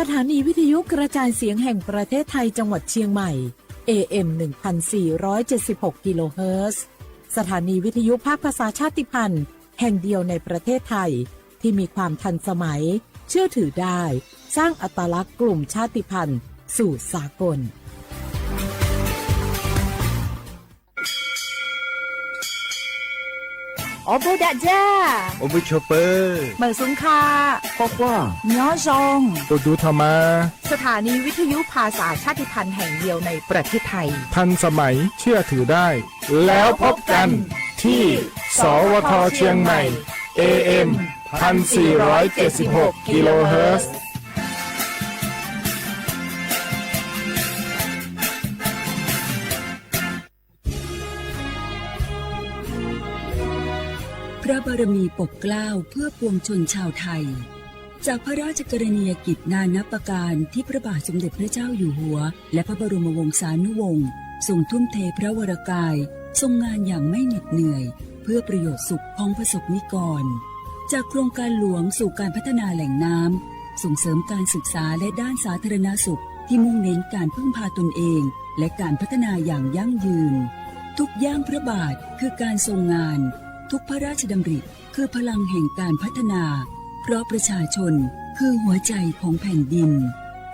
สถานีวิทยุกระจายเสียงแห่งประเทศไทยจังหวัดเชียงใหม่ เอ เอ็ม หนึ่งพันสี่ร้อยเจ็ดสิบหก กิโลเฮิรตซ์ สถานีวิทยุภาคภาษาชาติพันธุ์แห่งเดียวในประเทศไทย ที่มีความทันสมัย เชื่อถือได้ สร้างอัตลักษณ์กลุ่มชาติพันธุ์สู่สากล Ua npuj dam ja, ua npuj tshua pawg, meem xoo kha, nyob zoo, tus dub tho mas. สถานีวิทยุภาษาชาติพันธุ์แห่งเดียวในประเทศไทย ทันสมัย เชื่อถือได้ แล้วพบกันที่ สวท เชียงใหม่ เอ เอ็ม พันสี่ร้อยเจ็ดสิบหก กิโลเฮิรตซ์ พระบารมีปกเกล้าเพื่อปวงชนชาวไทย จากพระราชกรณียกิจนานับประการที่พระบาทสมเด็จพระเจ้าอยู่หัว และพระบรมวงศานุวงศ์ทรงทุ่มเทพระวรกาย ทรงงานอย่างไม่เหน็ดเหนื่อย เพื่อประโยชน์สุขของประสบนิกร จากโครงการหลวงสู่การพัฒนาแหล่งน้ำ ส่งเสริมการศึกษาและด้านสาธารณสุขที่มุ่งเน้นการพึ่งพาตนเอง และการพัฒนาอย่างยั่งยืน ทุกย่างพระบาทคือการทรงงาน ทุกพระราชดำริคือพลังแห่งการพัฒนา เพราะประชาชนคือหัวใจของแผ่นดิน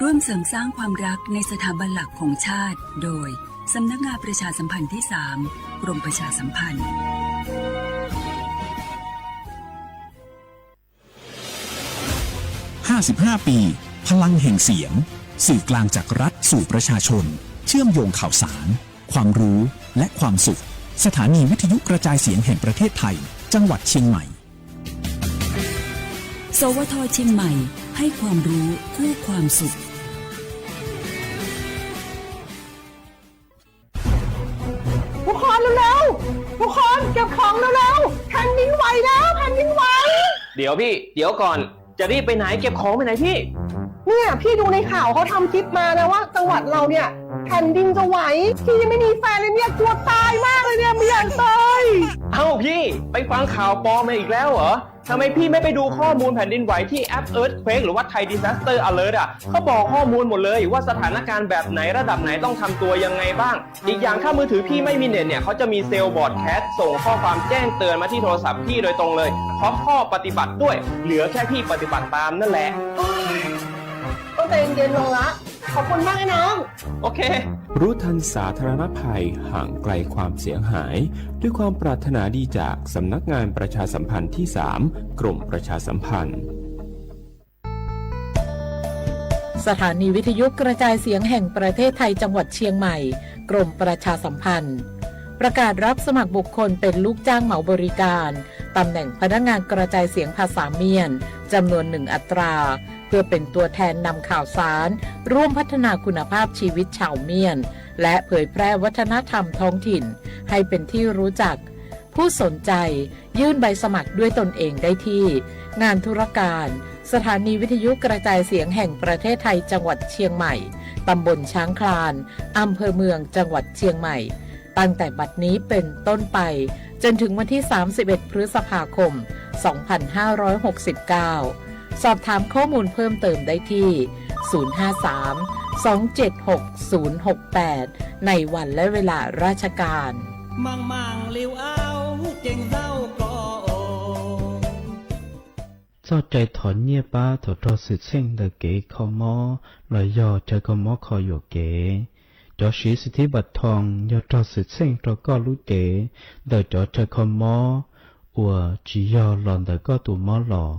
ร่วมเสริมสร้างความรักในสถาบันหลักของชาติ โดย สำนักงานประชาสัมพันธ์ที่สาม กรมประชาสัมพันธ์ ห้าสิบห้า ปี พลังแห่งเสียง สื่อกลางจากรัฐสู่ประชาชน เชื่อมโยงข่าวสาร ความรู้ และความสุข สถานีวิทยุกระจายเสียงแห่งประเทศไทย จังหวัดเชียงใหม่ สวท เชียงใหม่ ให้ความรู้คู่ความสุข ทุกคนเร็วๆ ทุกคนเก็บของเร็วๆ แผ่นดินไหวแล้ว แผ่นดินไหว เดี๋ยวพี่ เดี๋ยวก่อน จะรีบไปไหน เก็บของไปไหนพี่ เนี่ยพี่ดูในข่าวเขาทำคลิปมานะว่าจังหวัดเราเนี่ยแผ่นดินจะไหว พี่ยังไม่มีแฟนเลยเนี่ยกลัวตายมากเลยเนี่ยไม่อยากตาย เอ้าพี่ ไปฟังข่าวปลอมมาอีกแล้วเหรอ ทำไมพี่ไม่ไปดูข้อมูลแผ่นดินไหวที่แอป Earthquake หรือว่า Thai Disaster Alert อ่ะ เขาบอกข้อมูลหมดเลยว่าสถานการณ์แบบไหนระดับไหนต้องทำตัวยังไงบ้าง อีกอย่างถ้ามือถือพี่ไม่มีเน็ตเนี่ย เขาจะมีเซลล์ broadcast ส่งข้อความแจ้งเตือนมาที่โทรศัพท์พี่โดยตรงเลย พร้อมข้อปฏิบัติด้วย เหลือแค่พี่ปฏิบัติตามนั่นแหละ ก็ใจเย็นลงละ ขอบคุณมากนะน้อง โอเค รู้ทันสาธารณภัย ห่างไกลความเสียหาย ด้วยความปรารถนาดีจากสำนักงานประชาสัมพันธ์ที่สาม กรมประชาสัมพันธ์ สถานีวิทยุกระจายเสียงแห่งประเทศไทยจังหวัดเชียงใหม่ กรมประชาสัมพันธ์ ประกาศรับสมัครบุคคลเป็นลูกจ้างเหมาบริการ ตำแหน่งพนักงานกระจายเสียงภาษาเมียน จำนวนหนึ่งอัตรา เพื่อเป็นตัวแทนนำข่าวสาร ร่วมพัฒนาคุณภาพชีวิตชาวเมียน และเผยแพร่วัฒนธรรมท้องถิ่น ให้เป็นที่รู้จัก ผู้สนใจ ยื่นใบสมัครด้วยตนเองได้ที่ งานธุรการ สถานีวิทยุกระจายเสียงแห่งประเทศไทยจังหวัดเชียงใหม่ ตำบลช้างคลาน อำเภอเมืองจังหวัดเชียงใหม่ ตั้งแต่บัดนี้เป็นต้นไป จนถึงวันที่ สามสิบเอ็ด พฤษภาคม สองพันห้าร้อยหกสิบเก้า สอบถามข้อมูลเพิ่มเติมได้ที่ ศูนย์ห้าสาม สองเจ็ดหก ศูนย์หกแปด ในวันและเวลาราชการ Txoj cai thov nyiaj pab thaum raug xwm txheej ntawm kev kho mob los yog chaw kho mob kho yuam kev. Cov siv xim thib npam thoo yog raug xwm txheej rau koj lub cev ntawm cov chaw kho mob uas tsis yog los ntawm koj tus mob los.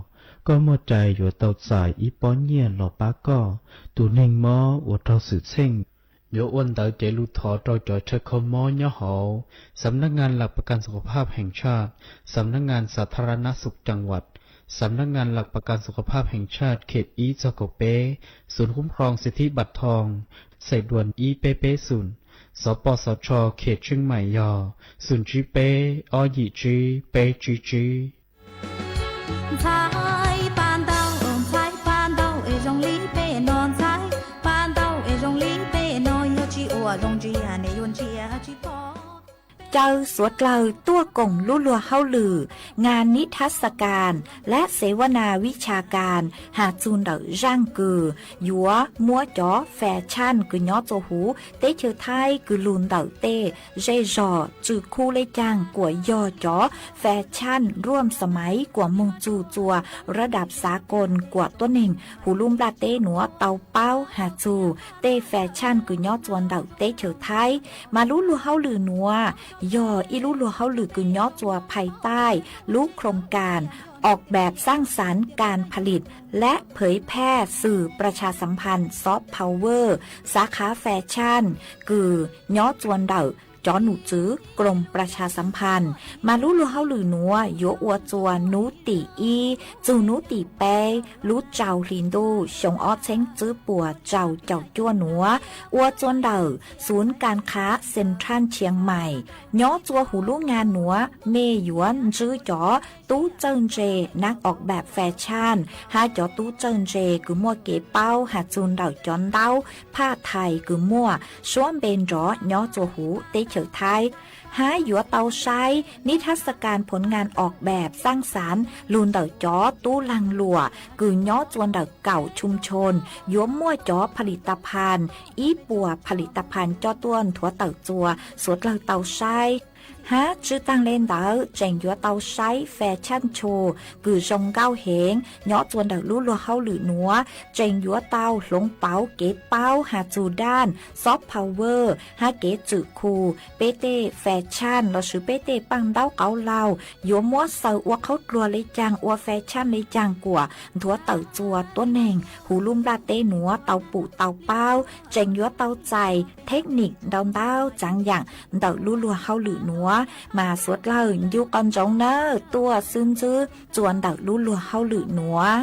Koj muaj cai yuav tau txais ib pob nyiaj los pab koj tus neeg mob uas raug xwm txheej. Yuav ua ntawv cev lus thov rau cov chaw kho mob nyob hauv สำนักงานหลักประกันสุขภาพแห่งชาติ สำนักงานสาธารณสุขจังหวัด สำนักงานหลักประกันสุขภาพแห่งชาติ เขต ib txog kaum peb, ศูนย์คุ้มครองสิทธิบัตรทอง sài đuan ib peb peb xum, สปสช เขตเชียงใหม่ yog xum tsib peb ob yim tsib peb tsib tsib. Ntxhais pa ntau, ntxhais pa ntau es zoo li peb no, ntxhais pa ntau es zoo li peb no, yog tsis ua zoo ntsia nej yuav ntsia tsis pom. Caw suav dlawg tuaj koom lub luag hauj lwm งานนิทรรศการ และเสวนาวิชาการ has txug ntawm zaaj kws yuav muab cov fas chaj kws nyob txua huv teb chaws Thaib kws lug ntawm tej zej zog tswm khu le caag kuas yog cov fas chaj ruam xa maiv kuas moog txug txua rab dam xav koos kuas tuab neeg huv lub nplaj teb nuav tau paub has txug tej fas chaj kws nyob txua ntawm teb chaws Thaib. Mas lub luag hauj lwm nuav yog ib lub luag hauj lwm kws nyob txua phais taij lub โครงการออกแบบสร้างสรรค์การผลิตและเผยแพร่สื่อประชาสัมพันธ์ soft power สาขาแฟชั่น kws nyob txua ntawm cov num tswv กรมประชาสัมพันธ์. Mas lub luag hauj lwm nuav yuav ua txua nub tim ib txug nub tim peb lub rau hli ntuj xyoo ob txheeb tswb puas rau caum cuaj nuav, ua txua ntawm ศูนย์การค้าเซ็นทรัลเชียงใหม่. Nyob txua huv lub งาน nuav mej yuav ntsib cov tub txawj ntse นักออกแบบแฟชั่น hab cov tub txawj ntse kws muaj kev paub has txug ntawm cov ntaub phaj thais kws muaj suab npe nrov nyob txua huv teb chaws Thaib, hab yuav tau saib นิทรรศการผลงานออกแบบสร้างสรรค์ lug ntawm cov tub laag luam kws nyob txua ntawm kaum ชุมชน yuav muaj cov ผลิตภัณฑ์ ib puas ผลิตภัณฑ์ coj tuaj nthuav tawm txua suav dlawg tau saib. Hab tswv taag le ntawd tseem yuav tau saib fas chaj tshu kws zoo nkauj heev nyob txua ntawm lub luag hauj lwm nuav, tseem yuav tau hloov pauv kev paub has txug daj soft power hab kev tswm khu peb tej fas chaj lossis peb tej paaj ntaub qauv laug yuav muab xaws ua qhaub dluag le caag, ua fas chaj le caag kuas nthuav tawm txua tuab neeg huv lub nplaj teb nuav tau pum tau paub. Tseem yuav tau txais thej nim ntau ntau txaav yaam ntawm lub luag hauj lwm nuav, mas suav dlawg ncu qhov ntsoov nawb tuaj xwb ntsib txua ntawm lub luag hauj lwm nuav.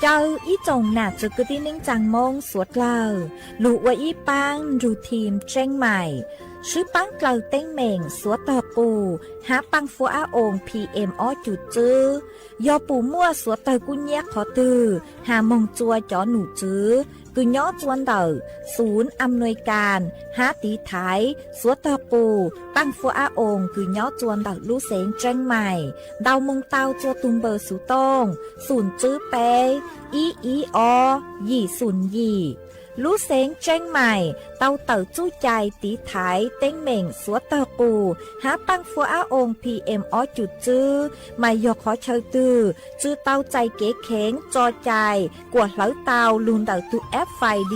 Caw ib tsoom nam txwv kwv tij neej tsaa Moob suav dlawg lug ua ib paab nrug thim Tseeb Maim, swb paab dlaws teeb meem suav tog qus hab paaj fuab ab oos P M ob cum tswb. Yog pum muaj suav tawg kub nyiab qhov twg has moog txua cov num tswv kws nyob txua ntawm ศูนย์อำนวยการ hab tiv thaiv suav tog qus paaj fuab ab oos kws nyob txua ntawm lub xeev Tseeb Maim, ntaus moog tau txua tug npawb xuv tooj xoom tswb peb ib ib ob yim xoom yim. Lub xeev Tseeb Maim tau tawm txuj cai tiv thaiv teeb meem suav tog qus hab paaj fuab ab oos P M ob cum tswb, mas yog qhov chaw twg tsw tau txais kev kheev tso cai kuas hlawv tau lug ntawm tug F I D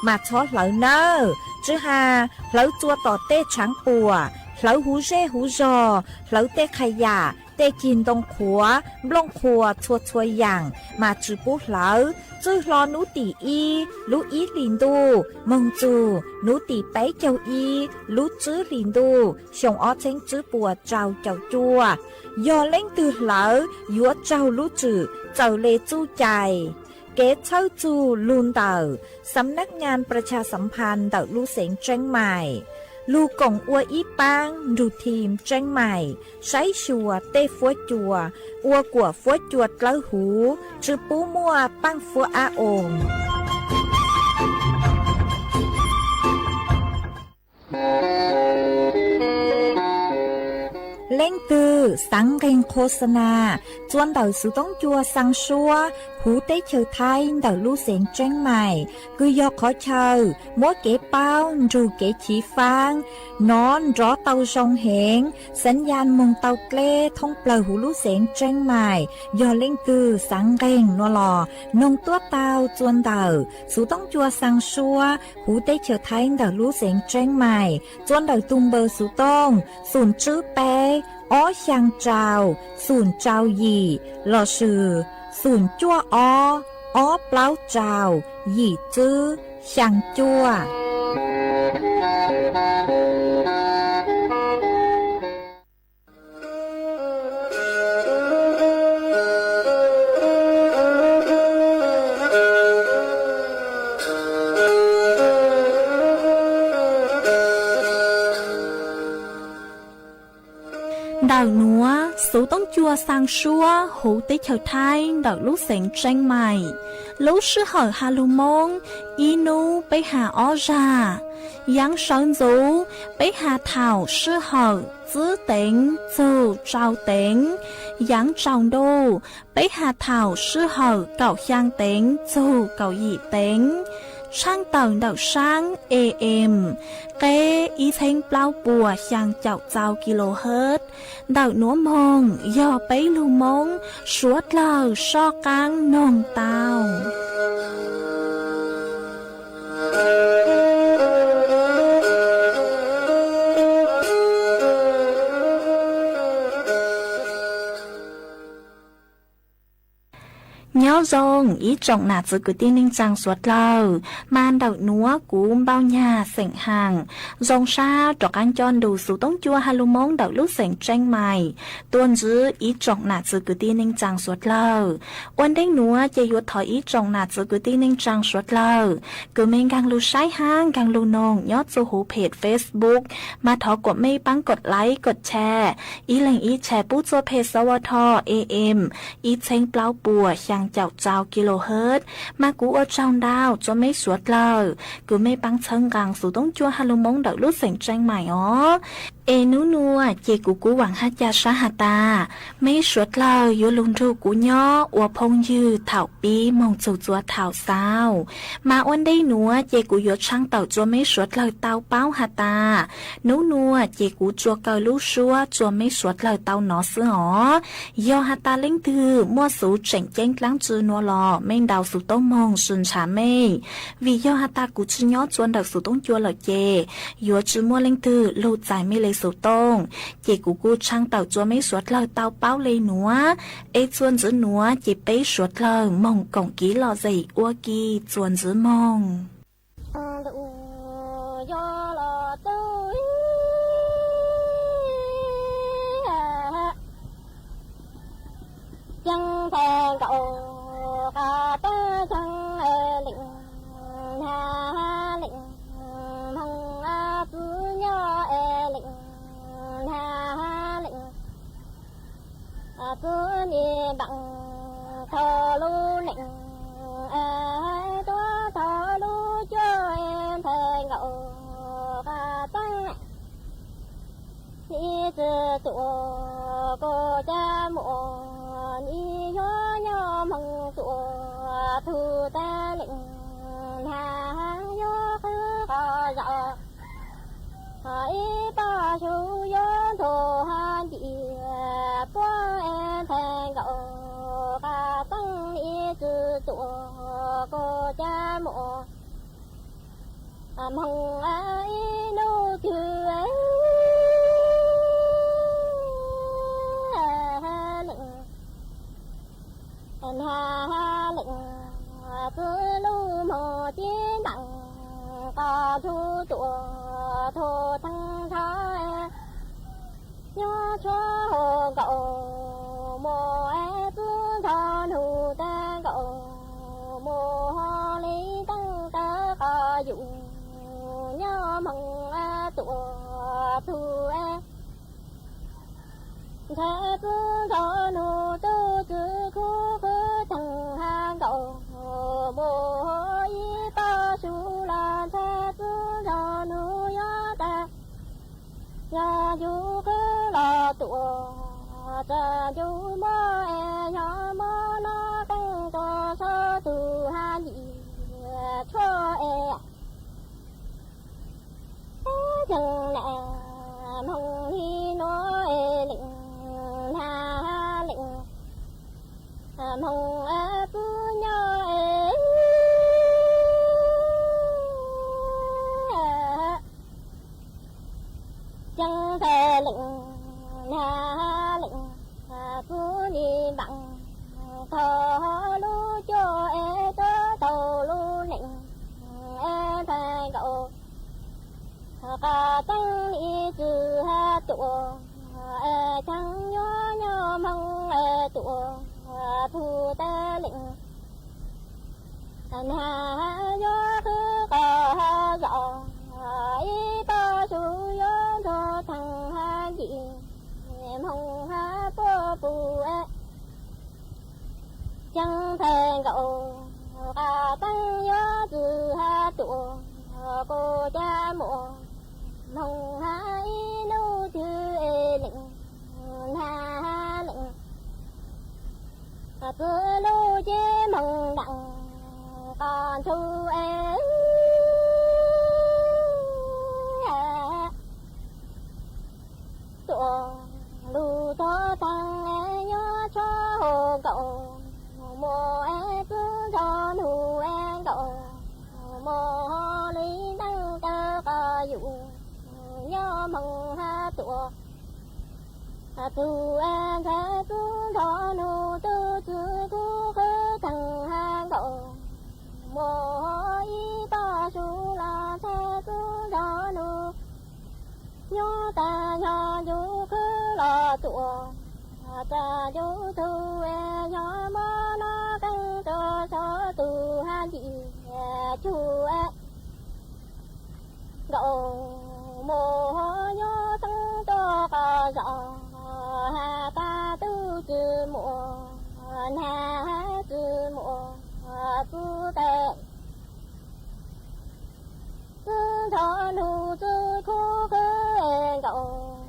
mas txhob hlawv nawb. Tsw has hlawv txua tom tej tshaav puam, hlawv huv zej huv zog, hlawv tej qha yam, tej cig ntoo qhuav, nplooj qhuas txhua txhua yaam mas tsw pub hlawv. Txwj hlo nub tim ib lub ib hlis ntuj moog txug nub tim peb caug ib lub tswb hlis ntuj xyoo ob txheeb tswb puas rau caum cuaj. Yog leej twg hlawv yuav raug lub tswm txawm le txuj cai. Kev txhawb txug lug ntawm สำนักงานประชาสัมพันธ์ ntawm lub xeev Tseeb Maim, lug koom ua ib paab nrug thim Tseeb Maim saib xyuas tej fuab cua, ua kuas fuab cua dlawb huv, tsw pub muaj paaj fuab ab oos. Leej twg xaav nqeeg qhua xa nas txua ntawm xuv toob cua xaa suab huv teb chaws Thaib ntawm lub xeev Tseeb Maim, kws yog qhov chaw muab kev paub nrug kev chiv faab nov nrov tau zoo heev, xav nyaj moog tau dleb thoob plawg huv lub xeev Tseeb Maim. Yog leej twg xaav nqeeg nuav los noog tuab tau txua ntawm xuv toob cua xaa suab huv teb chaws Thaib ntawm lub xeev Tseeb Maim, txua ntawm tug npawb xuv tooj xoom tswb peb ob xyaa rau xoom rau yim lossis xoom cuaj ob ob plaub rau yim tswb xyaa cuaj. Ntawm nuav, Xuv Toob Cua xaa suab huv teb chaws Thaib ntawm lub xeev Tseeb Mais. Lub sij hawm has lug Moob, ib nub peb has ob zag. Yaav sawv ntxuv, peb has thaum sij hawm tsib teev txug rau teev. Yaav tsaus ntuj, peb has thaum sij hawm kaum xyaa teev txug kaum yim teev. Tshaaj tawm ntawm saab A M, qeb ib txheeb plaub puas xyaa caum txau kilohertz. Ntawm nuav moog yog peb lug Moob suav dlawg soj qaab noog tau. Nyob zoo ib tsoom nam txwv kwv tij neej tsaa suav dlawg, mas ntawm nuav kuv Npauj Nyag xeem Haam zoo sab rov qaab coj nrug Xuv Toob Cua has lug Moob ntawm lub xeev Tseeb Mais tuaj ntsib ib tsoom nam txwv kwv tij neej tsaa suav dlawg. Ua ntej nuav ces yuav thov ib tsoom nam txwv kwv tij neej tsaa suav dlawg kws mej nkaag lug saib hab nkaag lug noog nyob txug huv phem Facebook, mas thov kuas mej paab kov like kov share, ib leeg ib share pub txug phem S W T A M ib txheeb plaub puas xyaa caum txau kilohertz. Mas kuv ua tsaug ntau rua mej suav dlawg kws mej paab txhawb nqaa Xuv Toob Cua has lug Moob ntawm lub xeev Tseeb Mais os. Es nub nuav ces kuv kuj vaam hab ca sab has tas mej suav dlawg yuav lug nrug kuv nyob ua phooj ywg thaum pib moog txug txua thaum xaus. Mas ua ntej nuav ces kuv yuav tshaaj tawm rua mej suav dlawg tau paub has tas nub nuav ces kuv tsuas kaw lub suab rua mej suav dlawg tau nov xwb os. Yog has tas leej twg muaj xuv tseem ceeb dlaab tsi nuav los mej ntaus xuv tooj moog sw ntshav mej, vim yog has tas kuv tsi nyob txua ntawm Xuv Toob Cua lawm ces yuav tsi muaj leej twg lug txais mej le xuv tooj. Ces kuv kuj tshaaj tawm rua mej suav dlawg tau paub le nuav. Es txuas ntxiv nuav ces peb suav dlawg moog koom kiv lom zem ua ke txuas ntxiv moog. Txwv ni npaam tho lub neej, tuab tho lub cuab nthe nkaus qab txeeb. Nim tsi tuam kuv caj muam, nim yuav nyob moog tuam tug tas leej na, yuav qhwv qhov zos ib pab su yuav nthuav hab ncim puab nthe nkaus qab txeeb. Nim tsi tuam kuv caj muam, moog ib nub twg leej na, leej txwv lub moog cib ntaam qos ntug tuam tug theej nrho, nyob tshuab hauv nkaus mus es txwv nrho nug tas nkaus mus ho li teej tas qos yus nyob moog tuam tug nthe txwv nrho nug tub txwv khub qhwv theej hab nkaus mus ib pab su los nthe txwv nrho nug yuav tas, yog yus qhwv los tuam tas yus muab es yog muab los qeej rua sab tug hab ncim tshuab es yeej na, moog li nuav es leej na, leej moog txwv nyob es yeej tas leej na, leej txwv ni npaam tho lub cuab es tuab tug lub neej es nthe nkaus qab txeeb. Nim tsi tuam es tseeb yuav nyob moog es tuam tug tas leej na, yuav qhwv qhov zos ib pab su yuav nthuav theej hab ncim moog Ceeb thawj nkaus, qas teeb yuav txwv hab tuam, kuv caj muam moog hab ib lub twg es leem, nag hab leem, txwv lub ceb moog ntaam qos ntxhua es tuam lug tog taag es nyob tshab hauv nkaus, muaj es txwv ntxhov nug es nkaus, muaj hov li ntaab tawg qos yus nyob moog hab tuam. Txug es ntxhais txwv ntxhov nug tub txwv kuv qhwv taag hab nkaus, muaj hov ib tog su los ntxhais txwv ntxhov nug nyob taag nyob yus qhwv los tuam. Txag yus tug es yog mob noj qeej rua sov tug hab ntim cug nkaus, muaj hov nyob xeeb tuaj qos zos, has tas tub tsi muaj, nag tsi muaj, txwv tes txwv ntxhov nug txwv kuv qhwv nkaus,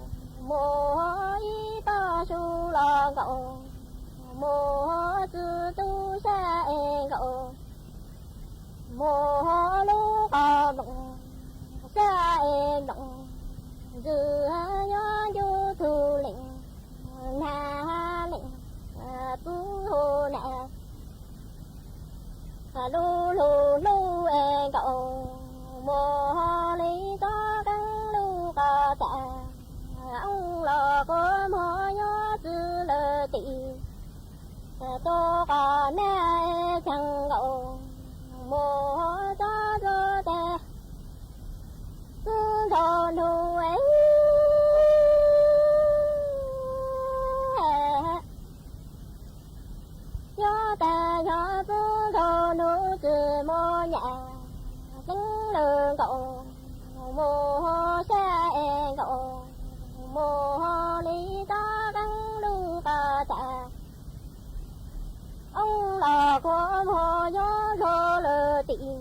muaj hov ib tog su los nkaus, muaj hov txwv tub sab es nkaus, muaj hov lub qos nploos sab es nploos, ntxwg nyob ncu tug leem, nag leem txwv hu nam lub lug lub es nkaus, muaj hov li tsob qeeb lug qos tas, oob los quas muag nyob tsi lawm tim, tuaj qos nag es caag nkaus, muaj hov tsob txuj tes txwv ntxhov nug es nyob tas yog txwv ntxhov nug tsi muaj nyam, xeeb lawm nkaus, muaj hov sab es nkaus, muaj hov li tsob qeeb lug qos tas, oob los quas muag nyob dlua lawm tim,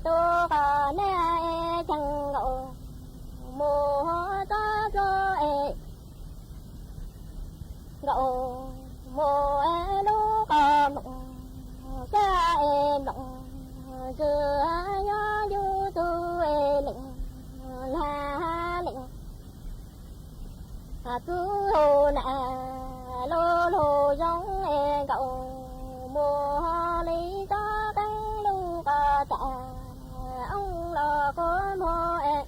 tuaj qos nag es caag nkaus, muaj hov tsob txuj es nkaus, muaj es lub qos nploos sab es nploos, ntxwg nyob ncu tug es leem, nag leem txwv hu nam lub lug zoo es nkaus, muaj hov li tsob qeeb lug qos tas, oob los quas muag es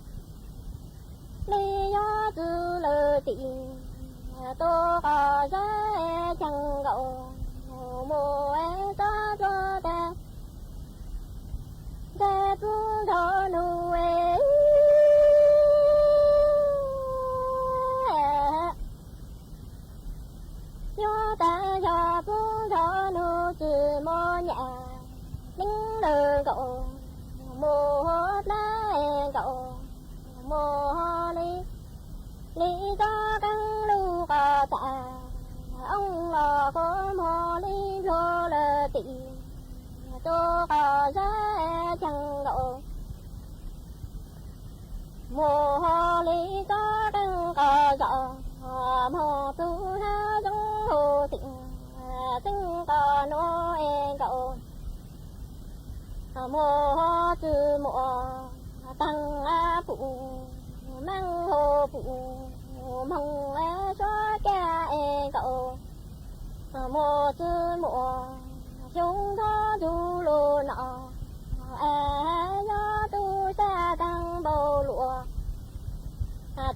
li yog txwv lawm tim, tuaj qos sab es caag nkaus, muaj es tsob txuj tes ntxhais txwv ntxhov nug es nyob tas yog txwv ntxhov nug tsi muaj nyam, xeeb lawm nkaus, muaj hov dlaab es nkaus, muaj hov li, li tsob qeeb lug qos tas, oob los quas muag li dlua lawm tim, tuaj qos sab es caag nkaus, muaj hov li tsob qeej qos zos, muaj txug hab zoo hu tim, xeeb qos nuav es nkaus, muaj hov tsi muaj, taag pum, maab hu pum, moog suav kab es nkaus, muaj tsi muaj, xyoo ntxhov ntug lug no, es yog tub sab taag npaum luas,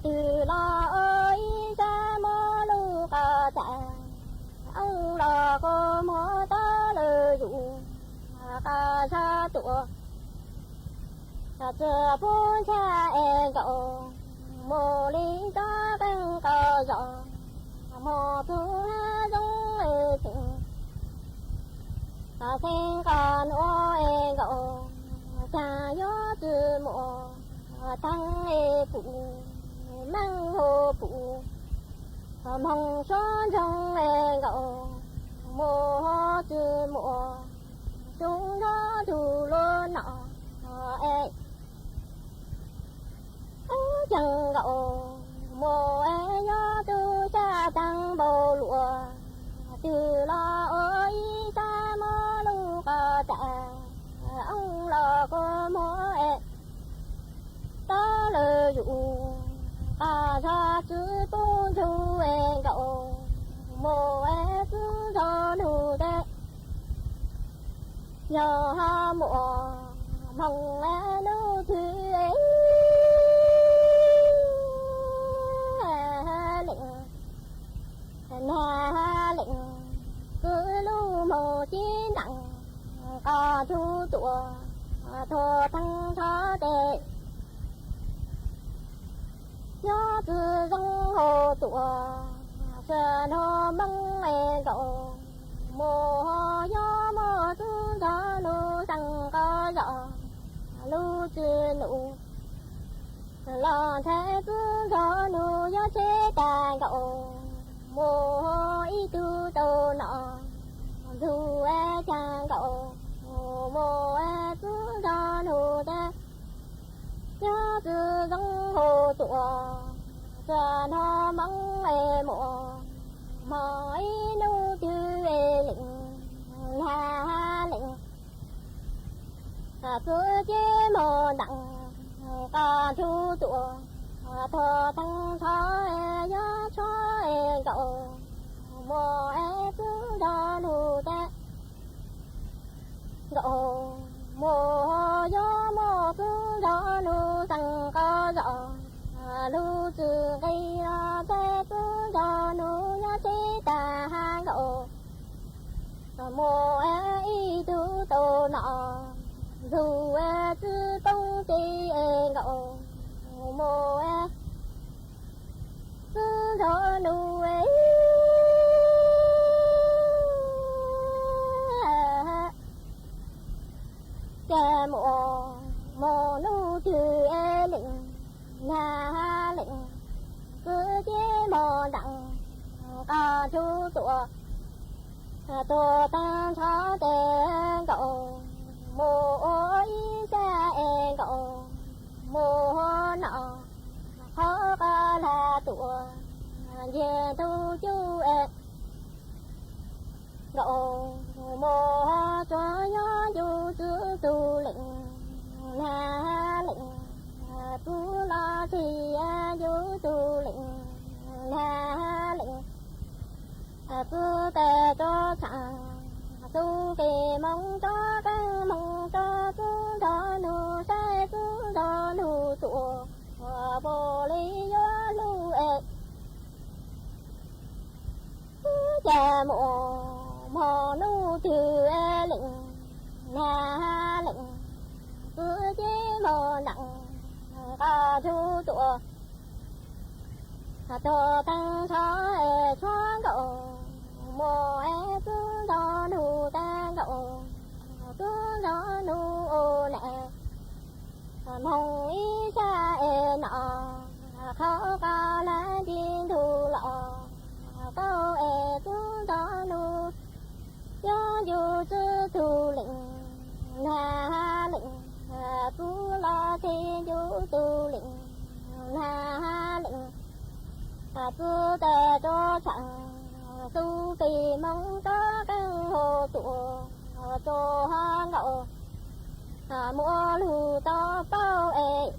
twg los ua ib sab muab lub qos tas, oob los quas muag tau lawm yus, qos sab tuam, tsi pub ntsha es nkaus, muaj li tsob qeej qos zos, muaj txug hab zoo es tseem, xeeb qos nuav es nkaus, caag yuav tsi muaj, taag es pum, maab hu pum, Moog suav ntsoog es nkaus, mus tsi muaj, tub nrog tug lub no es ceeb nkaus, mus es yog tub sab taag npaum luas, twg los ua ib sab muab lub qhov tas, oob los kua muag es tau lawm yus, qhov zog tsi pub ntug es nkaus, mus es tub zog nug teb, yog ho muaj moog es nub twg leej, nag leej, txwv lub moog sib ntaus, qhov tug tuam, tuag taag nrho tes, yog tsi zoo hau tuam, sua nrho moog es nkaus, mus yog muaj tub zog nug xaa qhov zog, lub tsi nus los nthe tub zog nug yog tsheb tag nkaus, mus ib tug tau no, ntug es tag nkaus, mus es tub zog nug teb, yog tsi zoo hau tuam, sua nrho moog es muaj, moog ib nub twg es leej, nag leej, txwv ceb moog ntaus, qhov tug tuam, tuag taag nrho, yog tshuav es nkaus, mus es tub zog nug teb nkaus, mus yog muaj tub zog nug xaa qhov zog, lub tsi nqi los nthe tub zog nug yog tsheb tag nkaus, mus es ib tug tau no, ntug es tsi poob teb es nkaus, mus es tub zog nug ces mus, mus nub twg es leej, nag leej, txwv ceb moog ntaus, qhov tug tuam, tuag taag nrho tes nkaus, mus ua ib sab es nkaus, mus ua no, qhov qab lag tuam, nce tug cub es nkaus, mus tsuag yog ncu txwv tug leej, nag leej, txwv los txhij ncu tug leej, nag leej, txwv tes tso tshaaj, txwv qe moog tso qeej moog tso txwv nrog nug saib txwv nrog nug tuam, puas li yuav hlub es Txwv ces mus, hmo nub twg es leej, nag leej, txwv ces hmo ntees, nqa tug tuam, tuag teeb tsho es tshuav nkaus, mus es txwv nrog nug tag nkaus, txwv nrog nug ua nam, moog ib sab es no, qhov qab lag nti ntug los, tau es txwv nrog nug, yog yus txwv tug leej, nag leej, txwv los txhij yus tug leej, nag leej, txwv tes rua tshaaj, txwv qe moog rov qeej hlo tuam, txhua hab nkaus, muaj lug tau paub es.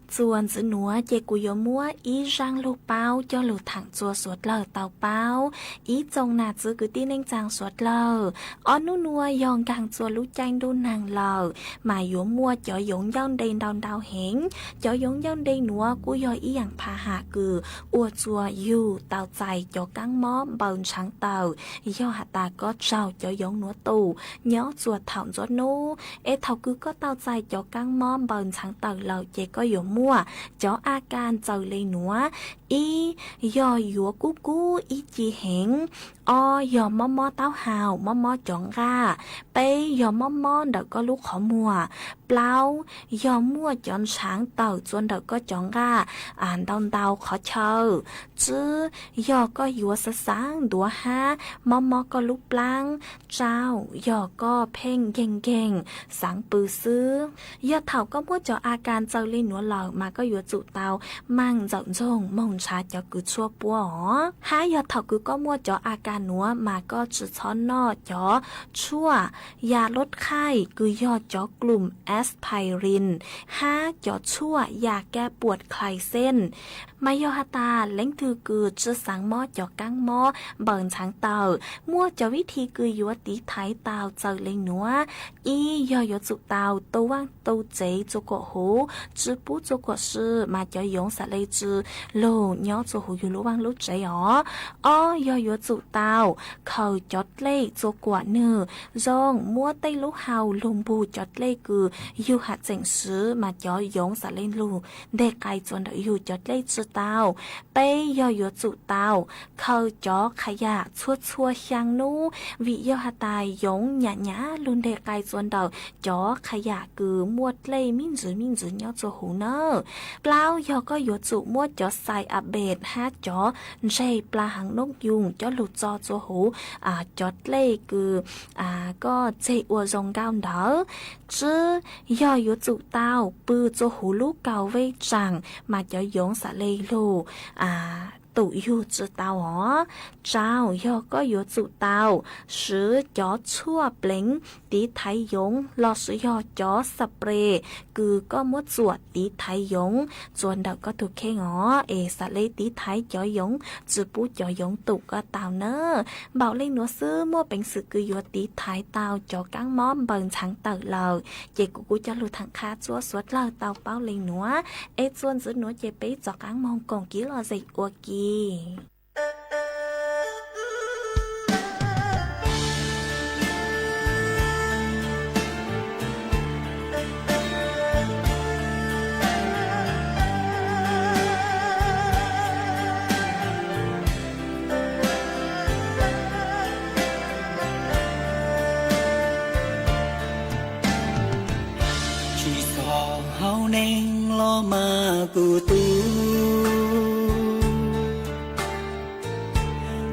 Txuas ntxiv nuav ces kuv yuav muab ib zaaj lug paub coj lug thaam txug suav dlawg tau paub. Ib tsoom nam txiv kwv tij neej tsaa suav dlawg, ob nub nuav yog nkaag txug lub caij ntuj nag lawm, mas yuav muaj cov yoov ncauj nte ntau ntau heev. Cov yoov ncauj nte nuav kuj yog ib yaam phas has kws ua txuas yug tau txais cov kaab mob npaws ntshaav tawm, yog has tas koj raug cov yoov nuav tu nyob txuas thaum ntxuav nub. Es thaum kws koj tau txais cov kaab mob npaws ntshaav tawm lawm ces koj yuav muaj cov a kas ntxaws le nuav. Ib, yog yuav kub kub ib ce heev. Ob, yog mob mob taub hau, mob mob cov nqaj. Peb, yog mob mob ntawm koj lub qhov muag. Plaub, yog muaj cov ntshaav tawm txua ntawm koj cov nqaj ntau ntau qhov chaw. Tsib, yog koj yuav xav xaav ntuav hab mob mob koj lub plaab. Rau, yog koj pheej nkeeg nkeeg xaav pw xwb. Yog thaum koj muab cov a kas txawm li nuav lawm mas koj yuav tsum tau maaj ntxawm ntxoog moog nrhav cov kws tshuaj puab os. Hab yog thaum kws koj muaj cov a kas nuav mas koj tsi txhob noj cov tshuaj ya lub qhaij kws yog cov klum aspirin hab cov tshuaj ya kab puam khlais xeej. Mas yog has tas leej twg kws tsi xaav mob cov kaab mob npaws ntxhaav tawm, muaj cov vib thi kws yuav tiv thaiv tau txawm li nuav. Ib, yog yuav tsum tau tu vaaj tu tsev tsua kuam huv, tsi pub tsua kuam si mas cov yoov xam le tsi lug nyob tsua huv yug lub vaaj lub tsev os. Ob, yog yuav tsum tau khaws cov dlej tsua kuam nwg zoo, muab tej lub hau lug npug cov dlej kws yug has txeem siv mas cov yoov xam le lug nteg qai tsua ntawm yug cov dlej tsi tau. Peb, yog yuav tsum tau khaws cov qha yam txhua txhua xyaa nub, vim yog has tas yoov nyam nyam lug nteg qai tsua ntawm cov qha yam kws muaj dlej mib ntsws mib ntsws nyob tsua huv nawb. Plaub, yog koj yuav tsum muab cov xais a bes hab cov ntseg plas hav noob yoog coj lug tso tsua huv cov dlej kws koj tseg ua zoo nkauj ntawd. Tsib, yog yuav tsum tau pw tsua huv lub kaus vej tsaam mas cov yoov xam le lug tum yug tsi tau os. Rau, yog koj yuav tsum tau siv cov tshuaj pleev tiv thaiv yoov lossis yog cov xa pres kws koj muab txuam tiv thaiv yoov tsua ntawm koj tug kheej os, es xam le tiv thaiv cov yoov tsi pub cov yoov tum koj tau nawb. Npaum le nuav xwb muaj peev xwm kws yuav tiv thaiv tau cov kaab mob npaws ntxhaav tawm lawm, ces kuv kuj coj lug thaam qha txuab suav dlawg tau paub le nuav. Es txuas ntxiv nuav ces peb rov qaab moog koom kib lom zem ua ke. Tsis txhob haum neeg los mas kuv tub,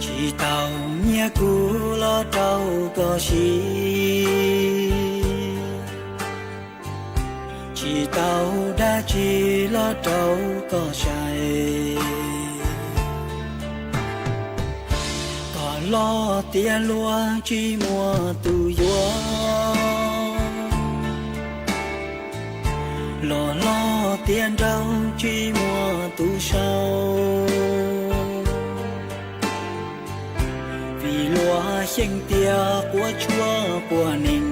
tsis tau nyiag kuv los rau koj siv, tsis tau dab tsi los rau koj sai. Koj los tias luag tsis muaj tus yuav, los los tias nraug tsis muaj tus sau. Vim luag xyeej tias quav tshuaj quav neeg,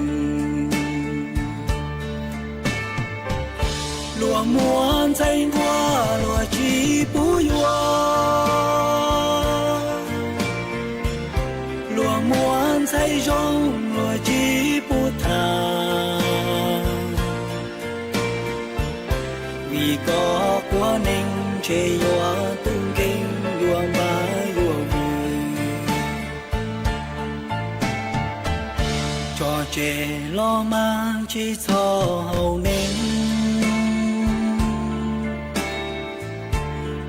luag muab ntxhais nquag luag tsis pub yuav, luag muab ntxhais zoo luag tsis pub tham. Vim koj quav neeg ntshe yuav tub nkeeg yuav npab yuav vwm. Tso tseg los mas tsis txhob haum neeg,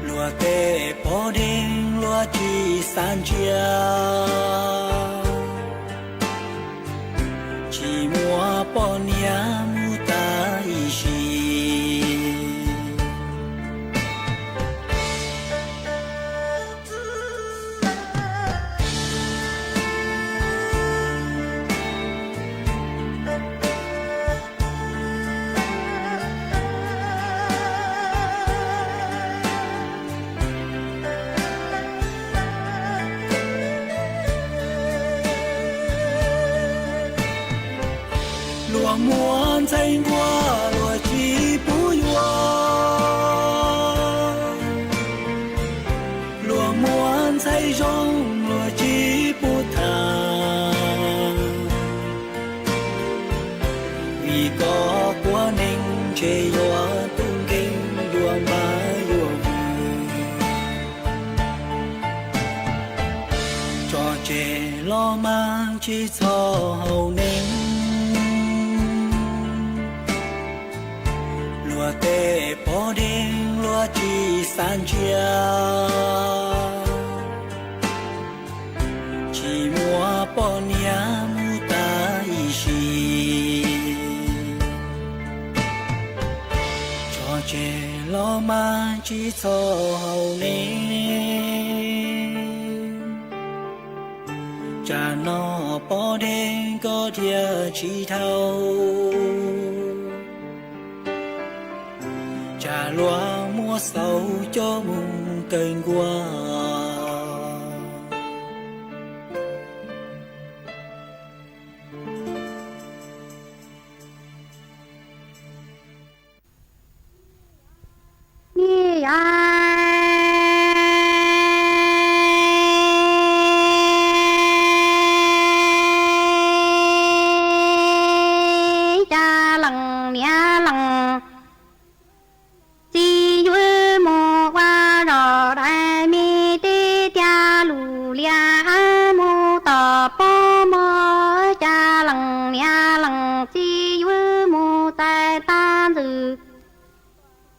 luag tej poj deg luag tsis xav ntsia, tsis muaj poj niam mus tas ib sim. Luag muab ntxhais nquag luag tsis pub yuav, luag muab ntxhais zoo luag tsis pub tham. Vim koj quav neeg ntshe yuav tub nkeeg yuav npab yuav vwm. Tso tseg los mas tsis txhob haum neeg, Tej pob dej luag tsis xav ntsia, tsis muaj poj niam mus tag ib sim. Tso tseg los mas tsis txhob haus ne, tsam no pob dej koj dhia tsis dhau, tsam luag muab xauj coj mus kaw nkuaj. Ni yam cas lees niam lees txiv yuav mus ua zos dais me teb tiag lus lias mus tom pob mog, cas lees niam lees txiv yuav mus txais tag ntxwm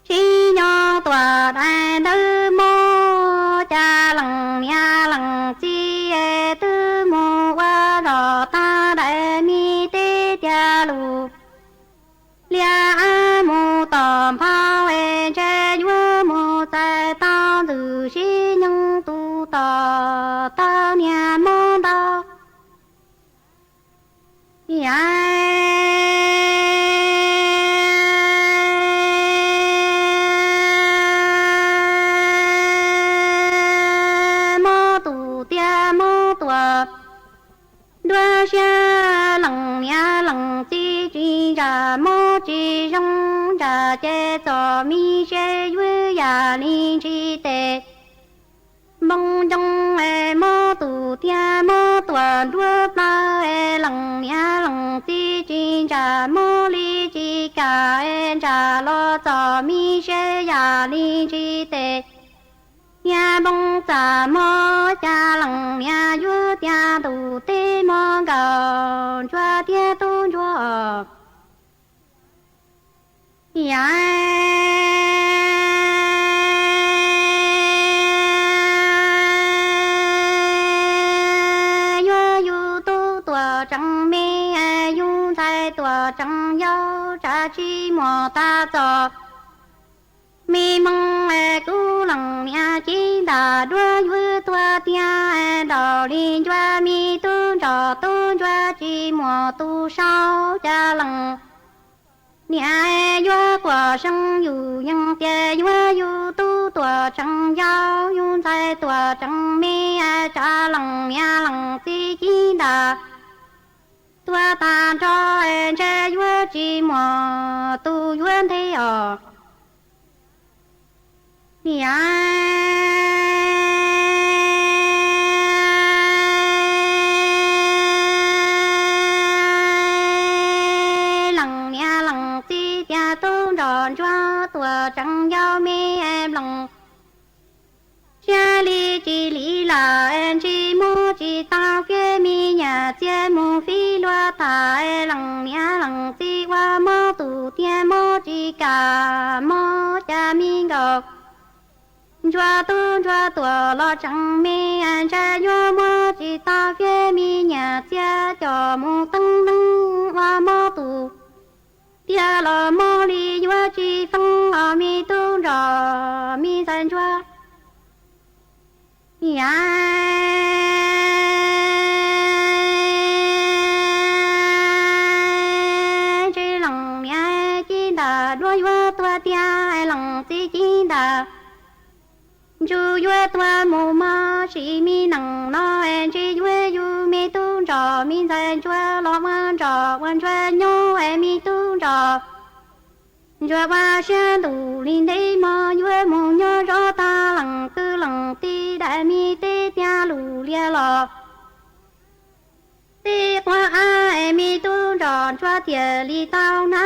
sib nyob tuam dais ntawd mog, cas lees niam lees txiv twb mus ua zos tag dais me teb tiag lus lias mus tom phau es ntshe yuav mus txais tau ntxwm sib nyob tu tom tau niag mob ntau. Yam mob tus tiag mob tuam, nruab siab lees niam lees txiv tsis ntsam mob tsis zoo ntsam ces txom mi seb yuav yam li ntsis tes npoo ncoo es mob tus tiag mob tuam nruab plaws es lees niam lees txiv tsis ntsam mob li tsis kam es ntsam los txom mi seb yam li ntsis tes niag npoo txam mob, cas lees niam yuav tiag ntuj teb mob nkaus ntsuag thiab tub ntsuag. Yam yuav yus tub tuam tseem me, yus ntxhais tuam tseem yau, tsam tsis muaj tag txom mi mob es kuv lees niam ci ntam duab yuav tuag tiag, nraum li ntsuag me tub ntsuag tub ntsuag tsis muaj tus sau, cas lees niam yuav quaj seev yus yees tias yuav yus tub tuam tseem yau, yus ntxhais tuam tseem me, tsam lees niam lees txiv ci ntam tuag tag nrho, ntshe yuav tsis muaj tus yuav nthe os. Yam lees niam lees txiv tiag tub ntsuag ntsuag tuam tseem yau me nploos siab li tsis li lawm, ntsis muab tsis tau fiab me nyuam txiag mus fib luag tham, lees niam lees txiv ua mob tus tiag mob tsis kam mob cas me nkaus ntsuag tub ntsuag tuam los tseem me, ntshai yuav muab tsis tau fiab me nyuam txiag coj mus teeb neeb ua mob tus tiag los mob li yuav tsis feeb os me tub ntsuag me ntxhais ntsuag. Yam ntsis lees niam ci ntam duab yuav tuag tiag, lees txiv ci ntam ntsuj yuav tuag mus mog, sim me nees no es ntsis yuav yus me tub ntsuag me ntxhais ntsuag los ua ntsuag ua ntsuag nyob es me tub ntsuag ntsuag ua siab ntuj li ntev mog, yuav mus nyob zov tag lees kwv lees tij dais me teb tiag lus lias los tib quav av es me tub ntsuag ntsuag thiaj li tau na.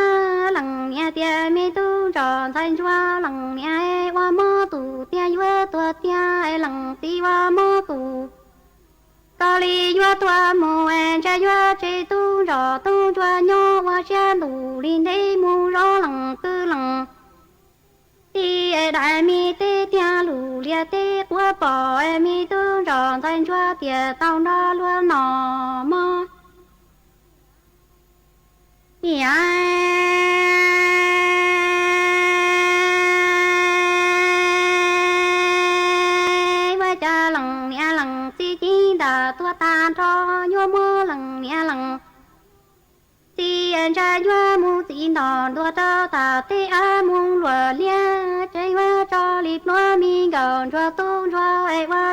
Lees niam tias me tub ntsuag ntxhais ntsuag, lees niam ua mob tus tiag yuav tuag tiag, lees txiv ua mob tus koj li yuav tuag mus, ntshai yuav tseg tub ntsuag tub ntsuag nyob ua siab ntuj li ntev mus zov lees kwv lees Tij es dais me teb tiag lus lias teb quab pom es me tub ntsaum ntxhais ntsuag tias tau nrog luag nom mog. Ua cas lees niam lees txiv ceeb ntam tuag tag nrho, yuav muab lees niam lees txiv ntsa yuav mus txiv ntom ntuag rau tas tej av mus luam liab, tsev yuav tso li pluav me nkawm ntsuag tub ntsuag es ua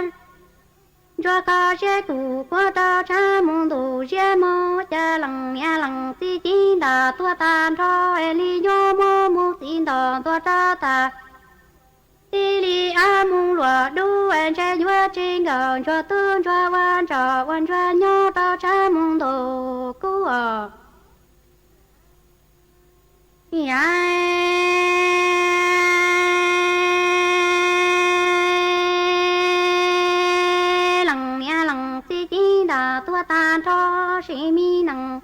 ntsuag kho siab kuv kuab rau tshab mus ntus ziab mog. Cas lees niam lees txiv ceeb ntam tuag tag nrho es li yuav muab mus txiv ntom ntuag rau tas tij li av mus luam dub es ntsa yuav tsev nkawm ntsuag tub ntsuag ua ntsoj ua ntsuag nyob rau tshab mus ntus kub os. Lees niam lees txiv ceeb ntam tuag tag nrho, sim me nees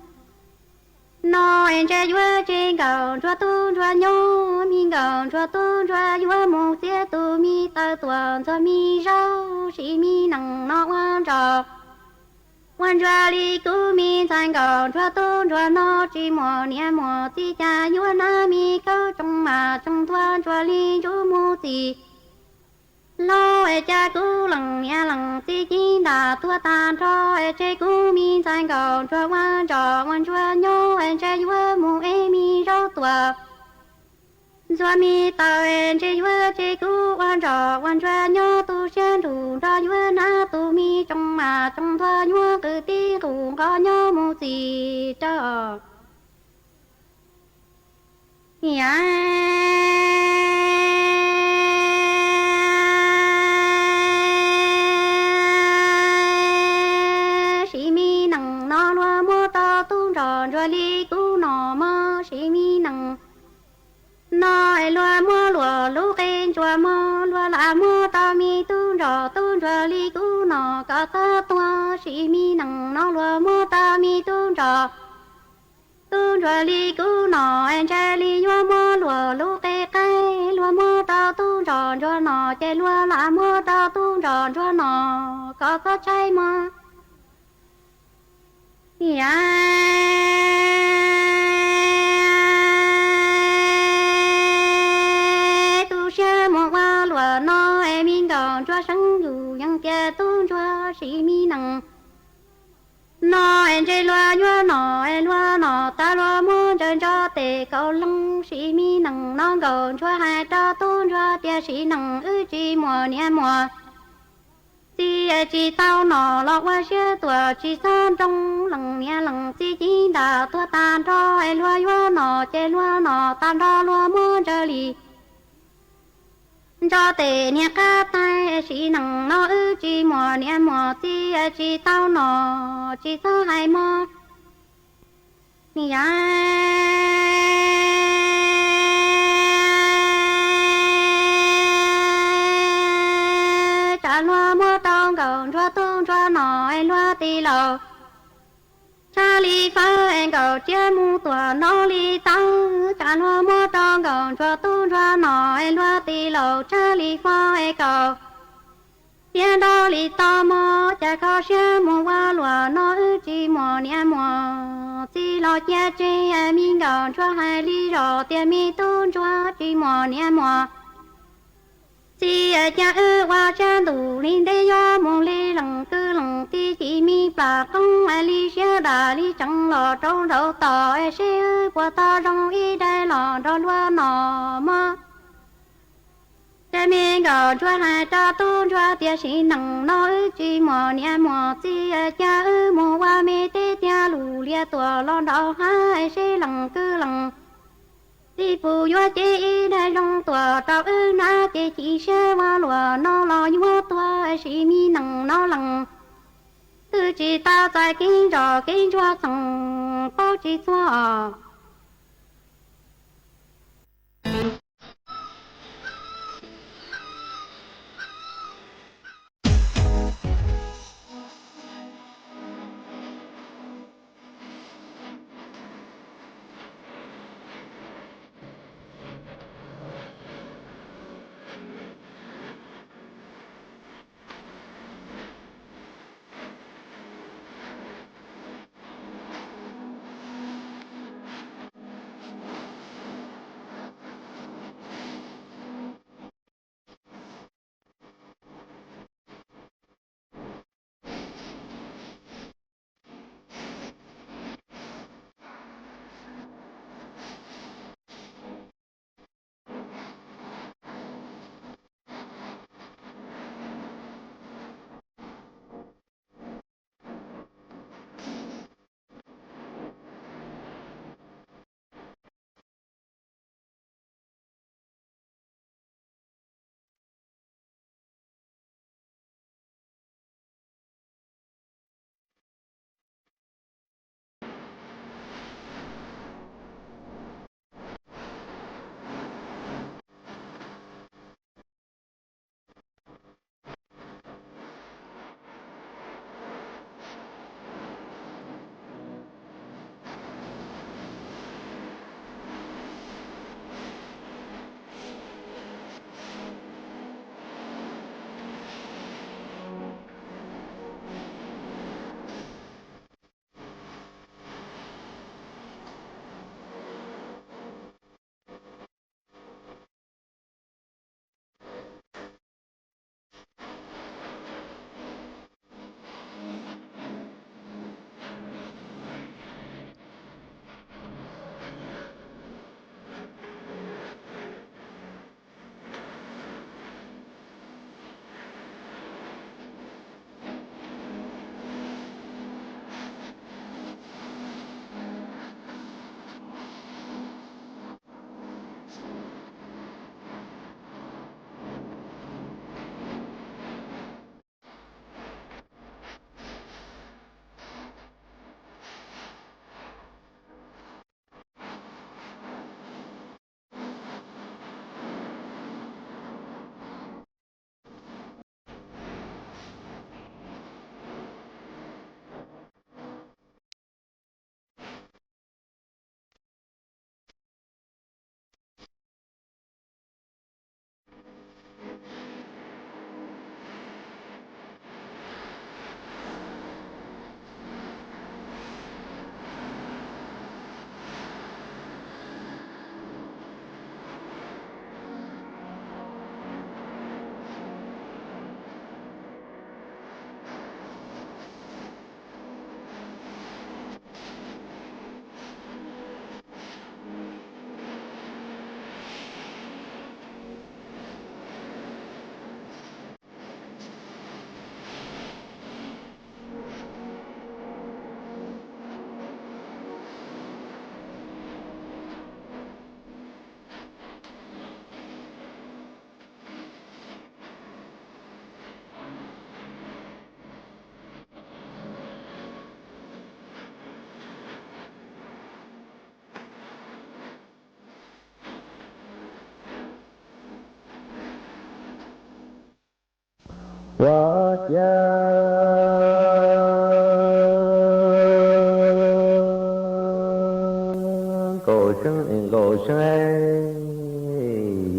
no es ntsa yuav tsev nkawm ntsuag tub ntsuag nyob, me nkawm ntsuag tub ntsuag yuav mus txiav tus me taw tuam ntxuag me zaub, sim me nees no ua ntsoj ua ntsuag li kuv me ntxhais nkawm ntsuag tub ntsuag no tsis muaj niam muaj txiv, cas yuav nab me khawb tsoo mas tsoo ntuag ntsuag li ntsuj mus txim hlo es cas kuv lees niam lees txiv ceeb ntam tuag tag nrho es tseg kuv me ntxhais nkawm ntsuag ua ntsoj ua ntsuag nyob es ntsa yuav mus ev me zaub tuam ntxuag me taw es ntsa yuav tseg kuv ua ntsoj ua ntsuag nyob, tu siab nrug nrog yuav nab tus me tsoo mas tsoo ntuag yuav qw tib qus nqos nyob mus txim rau. Sim me nees no luag muab rau tub ntsaum ntsuag li kuv nom mog, sim me nees no es luag muab luam lub qe ntsuag mog, luag lam muab rau me tub ntsaum tub ntsuag li kuv nom kom txhob tuag, sim me nees no luag muab rau me tub ntsaum tub ntsuag li kuv nom es ntsa li yuav muab luam lub qe qaib, luag muab rau tub ntsaum ntsuag nom ces luag lam muab rau tub ntsaum ntsuag nom kom txhob tshaib mog. Tu siab mus ua luam no es me nkauj ntsuag seev yus yees tias tub ntsuag sim me nees no es ntshe luag yuav nom es luag nom tas luag muab ntsaws ntso tes kaus loos, sim me nees no nkauj ntsuag hais rau tub ntsuag tias sim nees wb tsis muaj niam muaj txiv es tsis tau nom los ua siab tuam tsis txhob nroo, lees niam lees txiv ceeb ntam tuag tag nrho es luag yuav nom ces luag nom tag nrho luag muab ntsaws li ntso tes niag qab taig, sim nees no wb tsis muaj niam muaj txiv es tsis tau nom tsis txhob hais mog. Yam tsam luag muab rau nkauj ntsuag tub ntsuag nom es luag tij laug tshaj li fawb es nkauj tsiab mus tuam nrov li tawg, tsam luag muab rau nkauj ntsuag tub ntsuag nom es luag tij laug tshaj li fawb es nkauj tsiab nrov li tau mog. Cas kho siab mus ua luam no wb tsis muaj niam muaj txiv los cia tseg, me nkauj ntsuag hais li zos tias me tub ntsuag tsis muaj niam muaj txiv, cas wb ua siab ntuj li ntev yuav mus li lees kwj lees tij, ci me plam qoob li siab dam li tseev los rau nraud tos seb wb puas tau zoo ib daim los nrog luag nom mog. Ces me nkauj ntsuag hais rau tub ntsuag tias sim nees no wb tsis muaj niam muaj txiv, cas wb mus ua me teb tiag lus lias tuam los nraud hab seb lees kwj lees tij puas yuav cev ib daim zoo tuam rau wb nab, ces ci siab ua luam no los yuav tuag, sim me nees no lees twb tsis tau txais kev zos kev ntsuag txheem paub tsis txog os. Ua cas Nkaus Seeb es Nkaus Seeb,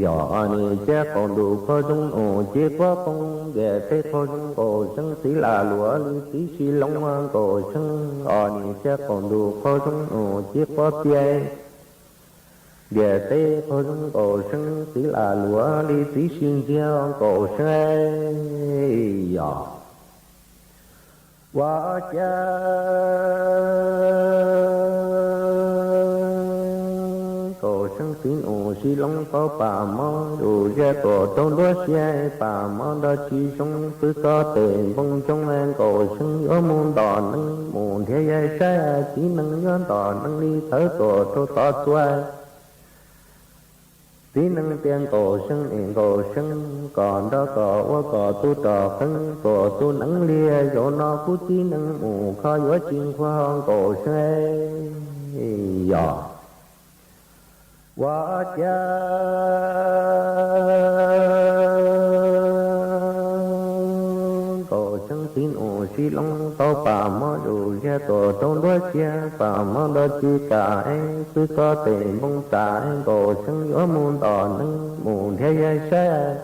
yog nim caij qaum ntuj qhov zoov nus ci quab qoob ntiaj teb qhov zoov Nkaus Seeb txiv lam luam li txiv si loo Nkaus Seeb, os nim caij qaum ntuj qhov zoov nus ci quab piaj ntiaj teb qhov zoov Nkaus Seeb txiv lam luam li txiv si ntxiag Nkaus Seeb, yog ua cas Nkaus Seeb txiv nus si loo tau pam mob zuj zus tuam rau nruab siab, pam mob nrog tsis zoo pw txog tes npoo ntsoog Nkaus Seeb yuav mus ntom neeb mus nrhiav yaig saib, txiv nees yuav ntom neeb li thawv tuam rau tod txua. Txiv nees tias Nkaus Seeb es Nkaus Seeb, kom nrog koj ua koj tub rog qeeb tuam tus neeb li, zaum no kuv txiv nees mus kho yuav tsis nquag Nkaus Seeb, yog ua cas Nkaus Seeb txiv nus si loo tau pam mob zuj zus tuam rau nruab siab, pam mob nrog tsis kam es pw txog tes npoo tas, Nkaus Seeb yuav mus ntom neeb mus nrhiav yaig saib,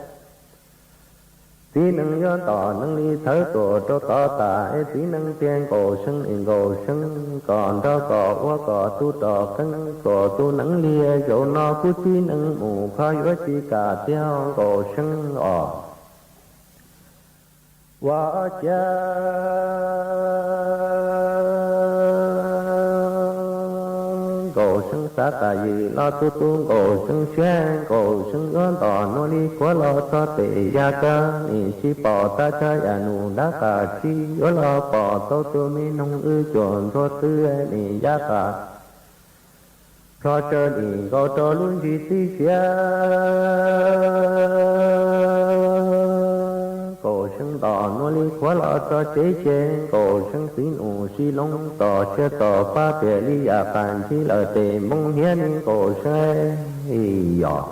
txiv nees yuav ntom neeb li thawv tuam rau tod tas, es txiv nees tias Nkaus Seeb es Nkaus Seeb, kom nrog koj ua koj tub rog qeeb tuam tus neeb li, zaum no kuv txiv nees mus kho yuav tsis kam tiag Nkaus Seeb os. Ua cas Nkaus Seeb xav tas yim los tu tu Nkaus Seeb siab, Nkaus Seeb yuav ntom nuav li khuav los txog pem yav kab, nim tsis pom tag tshaj yam num dab qas tsi yuav los pom tau tus me noog wb cuam ntxuag twb nim yav qas plho tsawv nim nkaus rau lub ntsis txib siab. Nkaus Seeb ntom nuav li khuav los txog tsev ces Nkaus Seeb txiv nus si loo txog siab txog pab tias li yam qas ntsib lawm tes npoo hniav ne Nkaus Seeb, yog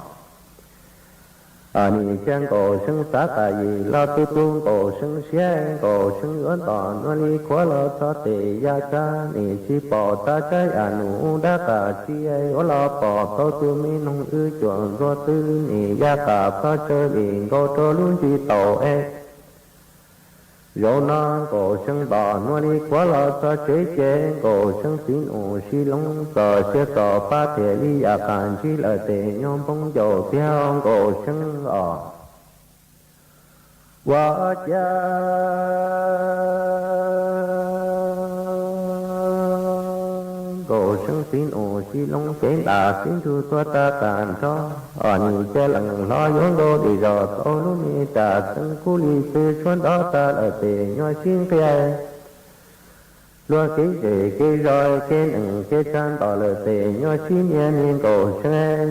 nim caij Nkaus Seeb xav tas yim los tu tu Nkaus Seeb siab, Nkaus Seeb yuav ntom nuav li khuav los txog tes yav kab, nim tsis pom tag tshaj yam num dab qas tsi yuav los pom tau tus me noog wb cuam ntxuag twb nim yav qas plho tsawv nim nkaus rau lub ntsis taus es. Zaum no Nkaus Seeb ntom nuav li khuav los txog tsev ces Nkaus Seeb txiv nus si loo txog siab txog pab tias li yam qas ntsib lawm tes nyuag npoo ncaus tiag Nkaus Seeb os. Ua cas Nkaus Seeb txiv nus si loo cev ntas sib ntsug tuag tag tag nrho, nim caij lees hlo yuav nkaus li zog tau lub me ras txeeb kub li txwv tshuab nrov tag lawm tes nyuag sib nqia. Luag kev zej kev zos kev nees kev tsa ntos lawm tes nyuag sib nyiag ne Nkaus Seeb,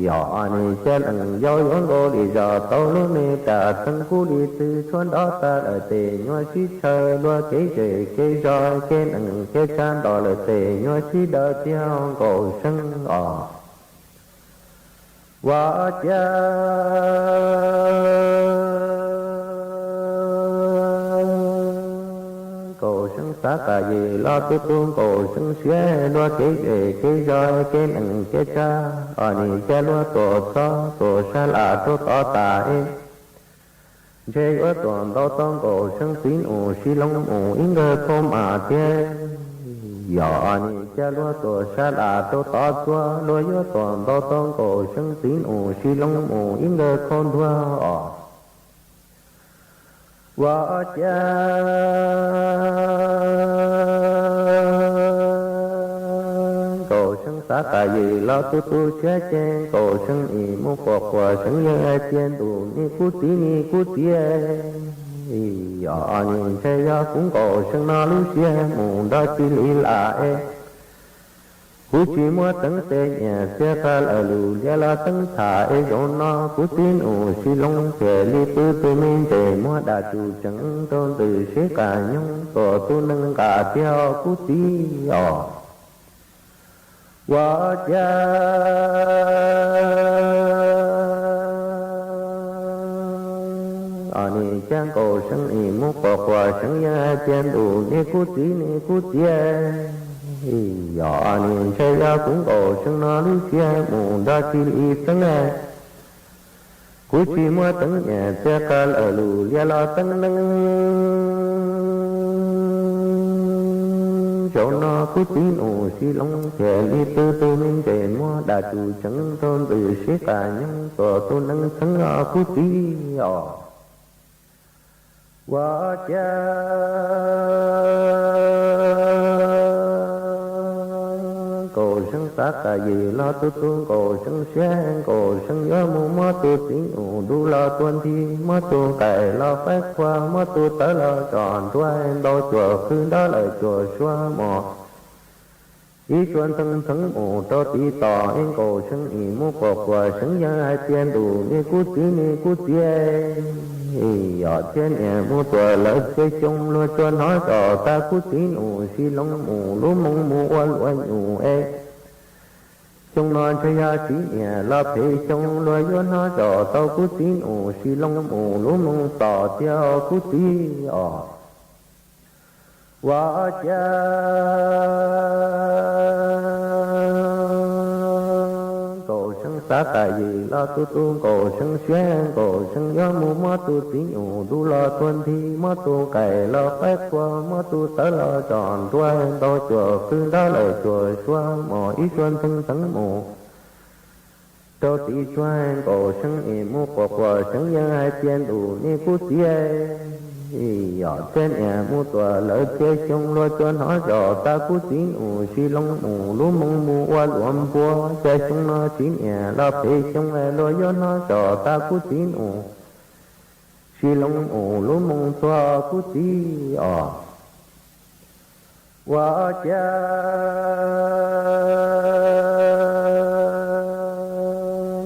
yog nim caij lees yau yuav nkaus li zog tau lub me ras txeeb kub li txwv tshuab nrov tag lawm tes nyuag sib tshaw. Luag kev zej kev zos kev nees kev tsa ntos lawm tes nyuag sib daws tiag Nkaus Seeb os. Ua cas Nkaus Seeb xav tas yim los tu tu Nkaus Seeb siab, luag kev zej kev zos kev nees kev tsa, nim caij luag tuam txhob tuam sab lam rau tod tas es ntshe yuav tuam ntau tau Nkaus Seeb txiv nus si loo mus ib nkawg khau mas thiab. Yog nim caij luag tuam sab lam rau tod txua, luag yuav tuam ntau tau Nkaus Seeb txiv nus si loo mus ib nkawg khau ntuag os. Ua cas Nkaus Seeb xav tas yim los tu tu siab ces Nkaus Seeb nim mus quas quas Seeb yawg hais tias ntuj ne kuv txiv ne kuv txiv, yog nim ntshe yog kuv Nkaus Seeb no lub siab mus nrog tsis li lam es kuv tsis muaj teev tes nyiam txiag qab lawm lus liab los teeb tham es zaum no kuv txiv nus si loo thiaj li pw tus me ntses muag dam tsum tseem rau ntws seb qas nyoog tuam tus nees nqa tiag kuv txiv os. Ua cas nim Cas Nkaus Seev nim mus quas quas Seev Yeej hais tias ntuj niag kub txiv niag kub txiv, yog nim ntshe yog kuv Nkaus Seev no lub siab mus nrog tsis li xeeb. Kuv tsis muaj teeb niam txiag qab lawm lus liab los teeb neeb. Zaum no kub txiv nus sib loo thiaj li tw tus me ntses muab dam tsum tseev rau ntxwm sib qas nyoog tuam tus neeg txheeb os kub txiv os. Ua cas Nkaus Seev xav qas yim los tus tus Nkaus Seev siab Nkaus Seev yuav mus muab tus txiv nus dub los tua nthi, muab tus nqaim los faib qhua, muab tus tawv los tsom nruab, ntau cuam qhwv nrab lawm cuam suab mos. Ib suab ntxeev ntxeev mus rau tim tos es Nkaus Seev nim mus quas quas Seev Yeej hais tias ntuj niag kub txiv niag kub txiv, yog thiab niam mus tuam lawv txhiab xyoo luag tsuas hnov zom tag kub txiv nus sib loo mus lub moo mus ua luam nyus es. Xyoo no ntshe yog txiv niam los phem xyoo luag yuav hnov zom tau kub txiv nus sib loo mus lub moo tom tiag kub txiv os. Ua cas Nkaus Seev xav qas yim los tus tus Nkaus Seev siab Nkaus Seev yuav mus muab tus txiv nus dub los tua nthi, muab tus nqaim los faib qhua, muab tus tawv los tsom nruab, ntau cuam qhwv nrab lawm cuam suab mos ib suab ntxeev ntxeev mus rau tim tsuag Nkaus Seev nim mus quas quas Seev Yeej hais tias ntuj niag kub txiv, yog thiab niam mus tuam lawv txhiab xyoo luag tsuas hnov zom tag kub txiv nus sib loo mus lub moo mus ua luam npua, cas xyoo no txiv niam los phem xyoo luag yuav hnov zom tag kub txiv nus sib loo mus lub moo txog kub txiv os. Ua cas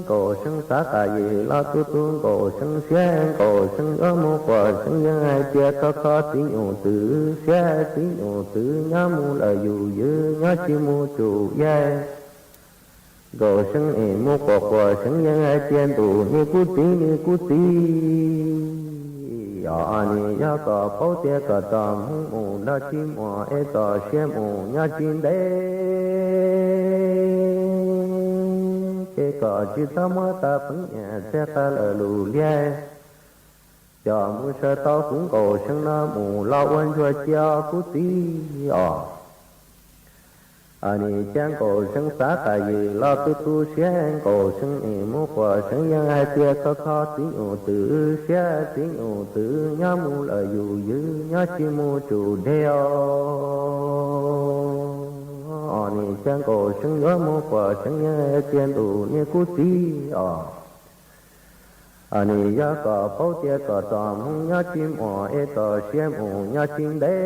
Nkaus Seev xav qas yim los tus tus Nkaus Seev siab Nkaus Seev yuav mus quas Seev Yeej hais tias kho kho txiv nyus twm siab txiv nyus twm nyob mus lawm yus ywv nyob tsis mus tsum yaig. Nkaus Seev nim mus quas quas Seev Yeej hais tias ntuj niag kub txiv niag kub txiv, yog nim yog kom paub tias kom txom hmoo mus nrog tsis muaj es txom siab mus nyob tsis ntev, ces kom tsis txhob muab tag peev niam txiag qab lawm lus liab, coj mus sawv tau kuv Nkaus Seev no mus los ua ntsuag cia kub txiv os. Nim cas Nkaus Seev xav qas yim los tu tu siab Nkaus Seev nim mus quas Seev Yeej hais tias kho kho txiv nyus twm siab txiv nyus twm nyob mus lawm yus ywv nyob tsis mus tsum dej os. Nim cas Nkaus Seev yuav mus quas Seev Yeej hais tias ntuj niag kub txiv os. Nim yog kom paub tias kom txom hmoo nyob tsis muaj es txom siab mus nyob tsis ntev,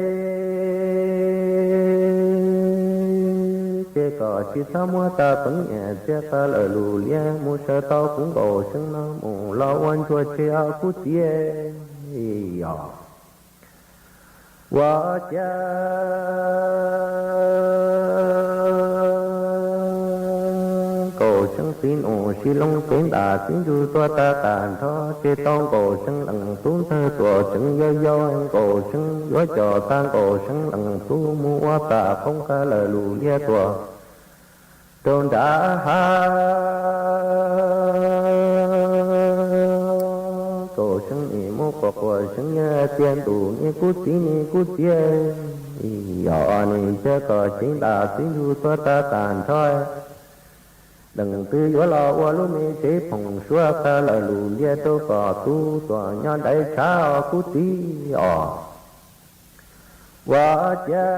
ces kom tsis txhob muab tag peev niam txiag qab lawm lus liab mus sawv tau kuv Nkaus Seev no mus los ua ntsuag cia kub txiv os. Ua cas Nkaus Seev txiv nus sib loo cev ntas txiv ntsug tuag tag qas nrho, ces tau Nkaus Seev leej tub ntxawg tuam tseev yau yau, Nkaus Seev yuav coj tag Nkaus Seev leej tub mus ua pam qoob qab lawm lus liab tuaj rau nrad hav. Nkaus Seev nim mus quas quas Seev Yeej tias ntuj niag kub txiv niag kub txiv, yog nim cas kom cev ntas txiv ntsug tuag tag qas nrho, leej twg yuav los ua lub me tsev phoom suab qab lawm lus liab rau kom tub tuam nyob dai tshav os kub txiv os. Ua cas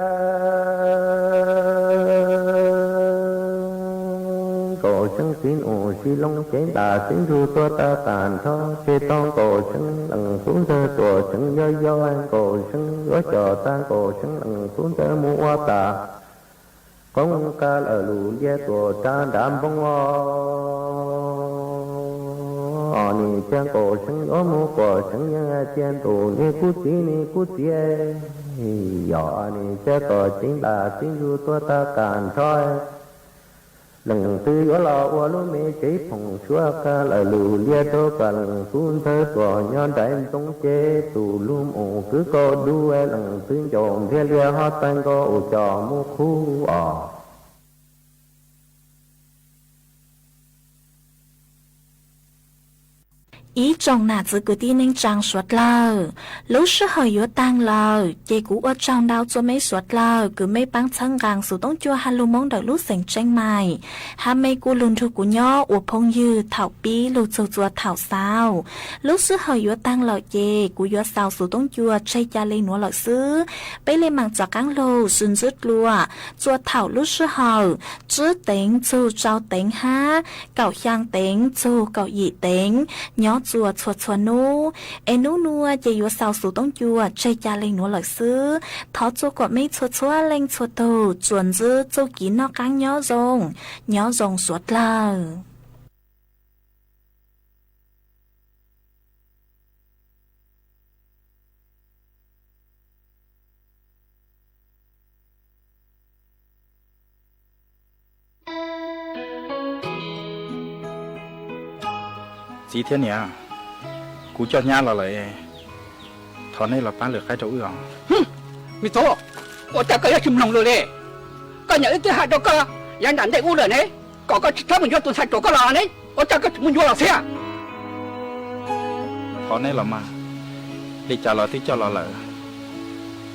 Nkaus Seev txiv nus sib loo cev ntas txiv ntsug tuag tag qas nrho, ces tau Nkaus Seev leej tub ntxawg tuam tseev yau yau, Nkaus Seev yuav coj tag Nkaus Seev leej tub ntxawg mus ua pam qoob qab lawm lus liab tuaj rau nrad npoo os. Nim cas Nkaus Seev yuav mus quas Seev Yeej tias ntuj niag kub txiv niag kub txiv, yog nim cas kom cev ntas txiv ntsug tuag tag qas nrho, Leej twg yuav los ua lub me tsev phoom suav qab lawm lus liab rau koj leej tub ntxawg tuaj nyob nraim ntxoov ces tus lub mus kwv kaus dub leej twg ncaus ntiag liab ho tag nkaus coj mus qhuav os. Ib tsoom nam txiv kwv tij neej tsaa suav dlawg, lub sij hawm yuav taag lawm ces kuv ua tsaug ntau txua mej suav dlawg kws mej paab txhawb nqaa Xus Toob Cua hab lug Moob ntawm lub xeem Tseeb Maim, hab mej kuj lug nrug kuv nyob ua phooj ywg thaum pib lug txug txua thaum xaus. Lub sij hawm yuav taag lawm ces kuv yuav xaus Xus Toob Cua tseg ca le nuav lawm xwb. Peb le maam rov qaab lug sib ntsib dlua txua thaum lub sij hawm tsib teev txug rau teev hab kaum xyaa teev txug kaum yim teev nyob txua txhua txhua nub. Es nub nua ces yuav xaus Xus Toob Cua tseg ca le nuav lawm xwb. Thov txua kom mej txhua txhua leej txhua tug tsuas ntsib txuj kev noj qaab nyob zoo, nyob zoo suav dlawg. Txiv thiab niam, kuv coj nyab los lawm, thov nej los pab lwm qaib rau wb os. Me tub, ua cas koj yuav tsis mloog lus li? Koj niam wb twb has rau koj yav nram ntej ub lawm ne, kom koj tsis txhob mus yuav tus ntxhais ruam koj los ne, ua cas koj tseem mus yuav los thiab? Thov nej los mas, li cas los twb coj los lawm,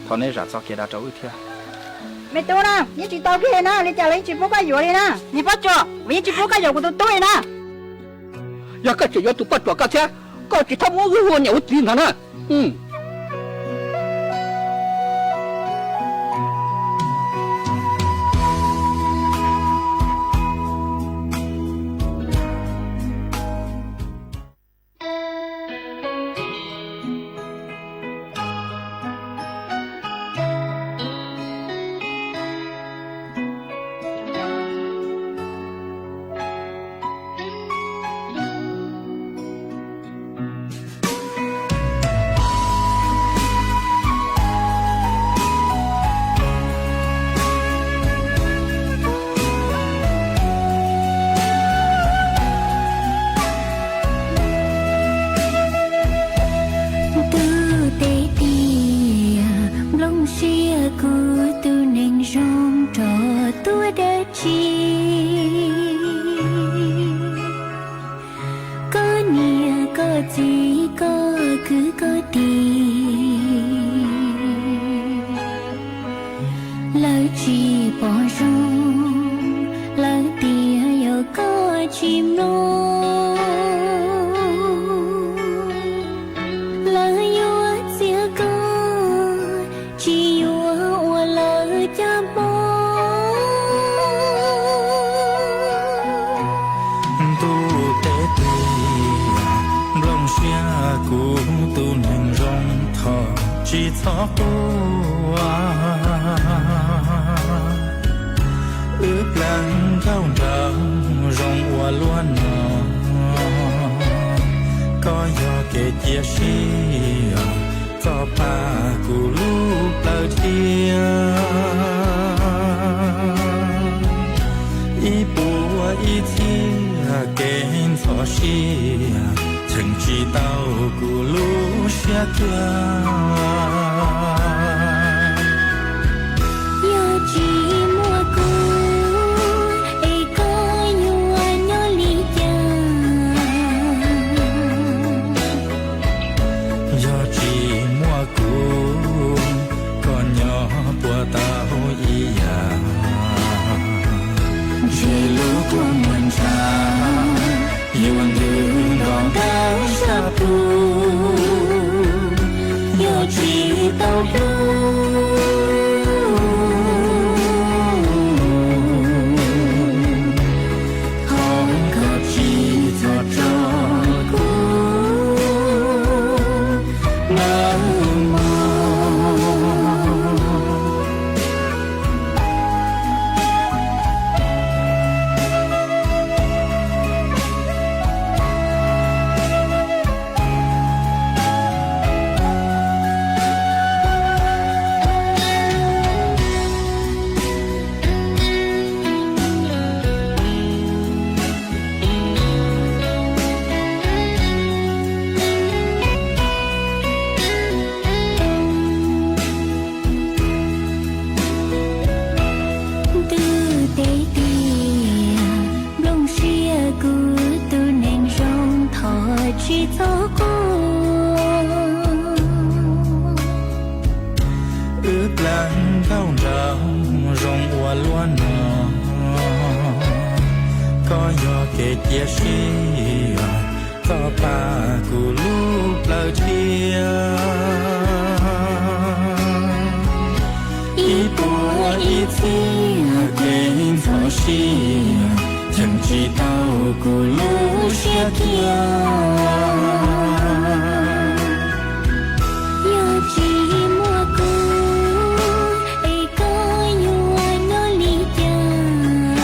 thov nej zam txoj kev dav rau wb thiab. Me tub na, yeej tsis tau kiag li na, li cas los yeej tsis pub koj yuav li na. Niag Pob Tsuas, kuv yeej tsis pub koj yuav kuv tus tub li na. Yog koj tseem yuav tus poj ruam ko thiab, koj tsis txhob muab wb hu ua niam ua txiv ntag na. Ntuj tes tias nplooj siab kuv tus neeg zoo rog tuaj dab tsi? Koj niam koj txiv koj kwv koj tij, lawv tsis pom zoo, lawv tias yog koj tsis mloog, lawv yuav txiav koj, tsis yuav ua lawv caj hmob. Ntuj tes tias nplooj siab kuv tus neeg zoo, thov tsis txhob quaj. Wb plaub nkauj nraug zoo ua luaj no, koj yog kev cia siab, txoj paj kuv lub plawv thiab. Ib puas ib txhiab kev ntxhov sia, cheem tsis tau kuv lub siab kiag. Yog tsis muaj kuv es koj yuav nyob li cas? Yog tsis muaj kuv, koj nyob puas tau ib yam? Ntshe lub kua muag ntshav yuav ntws nto ntawm sab pug. Yog tsis Tiam sis koj pab kuv lub plawv tshiab, ib puas ib txhia kev ntxhov siab cheem tsis tau kuv lub siab kiag. Yog tsis muaj kuv es koj yuav nyob li cas?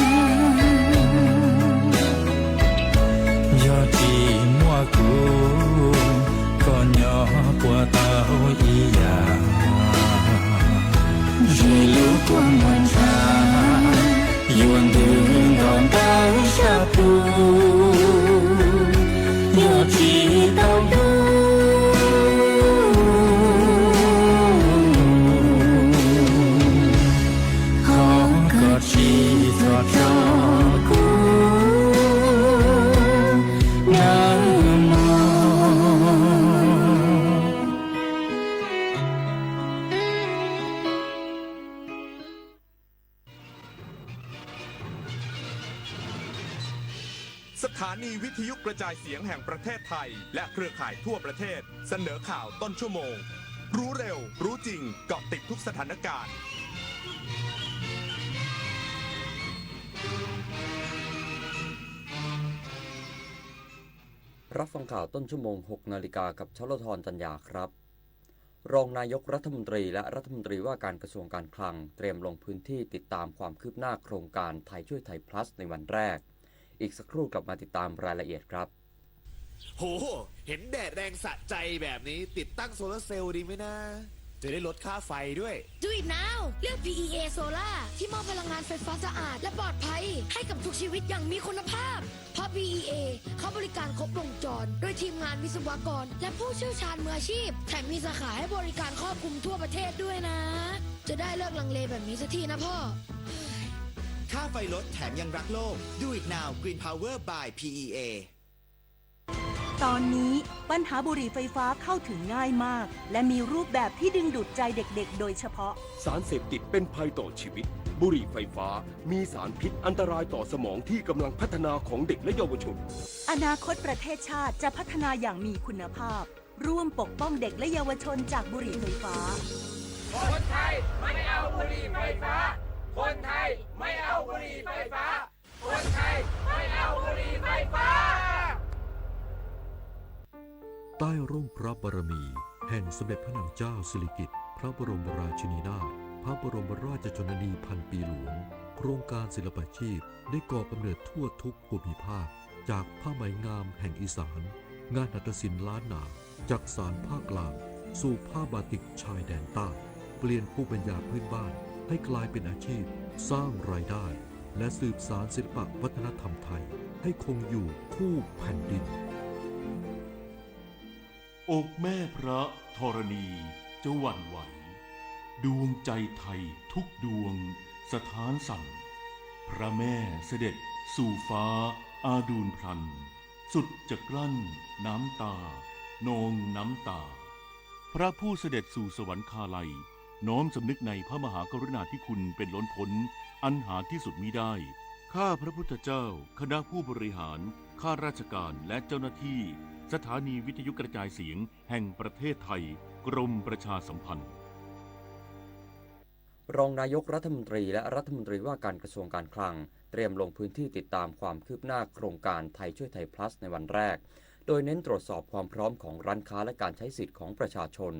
Yog tsis muaj kuv, koj nyob puas tau ib yam? Ze lub kua muag ntshav, yuav ntws nto ntawm sab plhu, yuav tsis tau hlub. Thov koj tsis txhob tso kuv nag hmo.สถานีวิทยุกระจายเสียงแห่งประเทศไทยและเครือข่ายทั่วประเทศเสนอข่าวต้นชั่วโมง รู้เร็ว รู้จริง เกาะติดทุกสถานการณ์ รับฟังข่าวต้นชั่วโมง หกนาฬิกา กับชลธร จันยาครับ รองนายกรัฐมนตรีและรัฐมนตรีว่าการกระทรวงการคลังเตรียมลงพื้นที่ติดตามความคืบหน้าโครงการไทยช่วยไทย Plus ในวันแรก อีกสักครู่กลับมาติดตามรายละเอียดครับ โห เห็นแดดแรงสะใจแบบนี้ติดตั้งโซลาร์เซลล์ดีไหมนะ จะได้ลดค่าไฟด้วย Do it now เลือก พีอีเอ Solar ที่มอบพลังงานไฟฟ้าสะอาดและปลอดภัยให้กับทุกชีวิตอย่างมีคุณภาพ เพราะ พีอีเอ เขาบริการครบวงจร ด้วยทีมงานวิศวกร และผู้เชี่ยวชาญมืออาชีพ แถมมีสาขาให้บริการครอบคลุมทั่วประเทศด้วยนะ จะได้เลิกลังเลแบบนี้สักทีนะพ่อ ค่าไฟลดแถมยังรักโลก Do it now Green Power by พีอีเอ ตอนนี้ปัญหาบุหรี่ไฟฟ้าเข้าถึงง่ายมาก และมีรูปแบบที่ดึงดูดใจเด็กๆ โดยเฉพาะ สารเสพติดเป็นภัยต่อชีวิต บุหรี่ไฟฟ้ามีสารพิษอันตรายต่อสมองที่กำลังพัฒนาของเด็กและเยาวชน อนาคตประเทศชาติจะพัฒนาอย่างมีคุณภาพ ร่วมปกป้องเด็กและเยาวชนจากบุหรี่ไฟฟ้า คนไทยไม่เอาบุหรี่ไฟฟ้า คนไทยไม่เอาบุหรี่ไฟฟ้า คนไทยไม่เอาบุหรี่ไฟฟ้า ใต้ร่มพระบารมีแห่งสมเด็จพระนางเจ้าสิริกิติ์ พระบรมราชินีนาถ พระบรมราชชนนีพันปีหลวง โครงการศิลปาชีพได้ก่อกำเนิดทั่วทุกภูมิภาค จากผ้าไหมงามแห่งอีสาน งานหัตถศิลป์ล้านนา จักสานภาคกลาง สู่ผ้าบาติกชายแดนใต้ เปลี่ยนภูมิปัญญาพื้นบ้านให้กลายเป็นอาชีพ สร้างรายได้ และสืบสานศิลปะวัฒนธรรมไทยให้คงอยู่คู่แผ่นดิน อกแม่พระธรณีจะหวั่นไหว ดวงใจไทยทุกดวงสะท้านสั่น พระแม่เสด็จสู่ฟ้าอาดูลพลัน สุดจะกลั้นน้ำตานองน้ำตา พระผู้เสด็จสู่สวรรคาลัย น้อมสำนึกในพระมหากรุณาธิคุณเป็นล้นพ้น อันหาที่สุดมิได้ ข้าพระพุทธเจ้า คณะผู้บริหาร ข้าราชการ และเจ้าหน้าที่ สถานีวิทยุกระจายเสียงแห่งประเทศไทย กรมประชาสัมพันธ์ รองนายกรัฐมนตรีและรัฐมนตรีว่าการกระทรวงการคลัง เตรียมลงพื้นที่ติดตามความคืบหน้าโครงการไทยช่วยไทย Plus ในวันแรก โดยเน้นตรวจสอบความพร้อมของร้านค้าและการใช้สิทธิ์ของประชาชน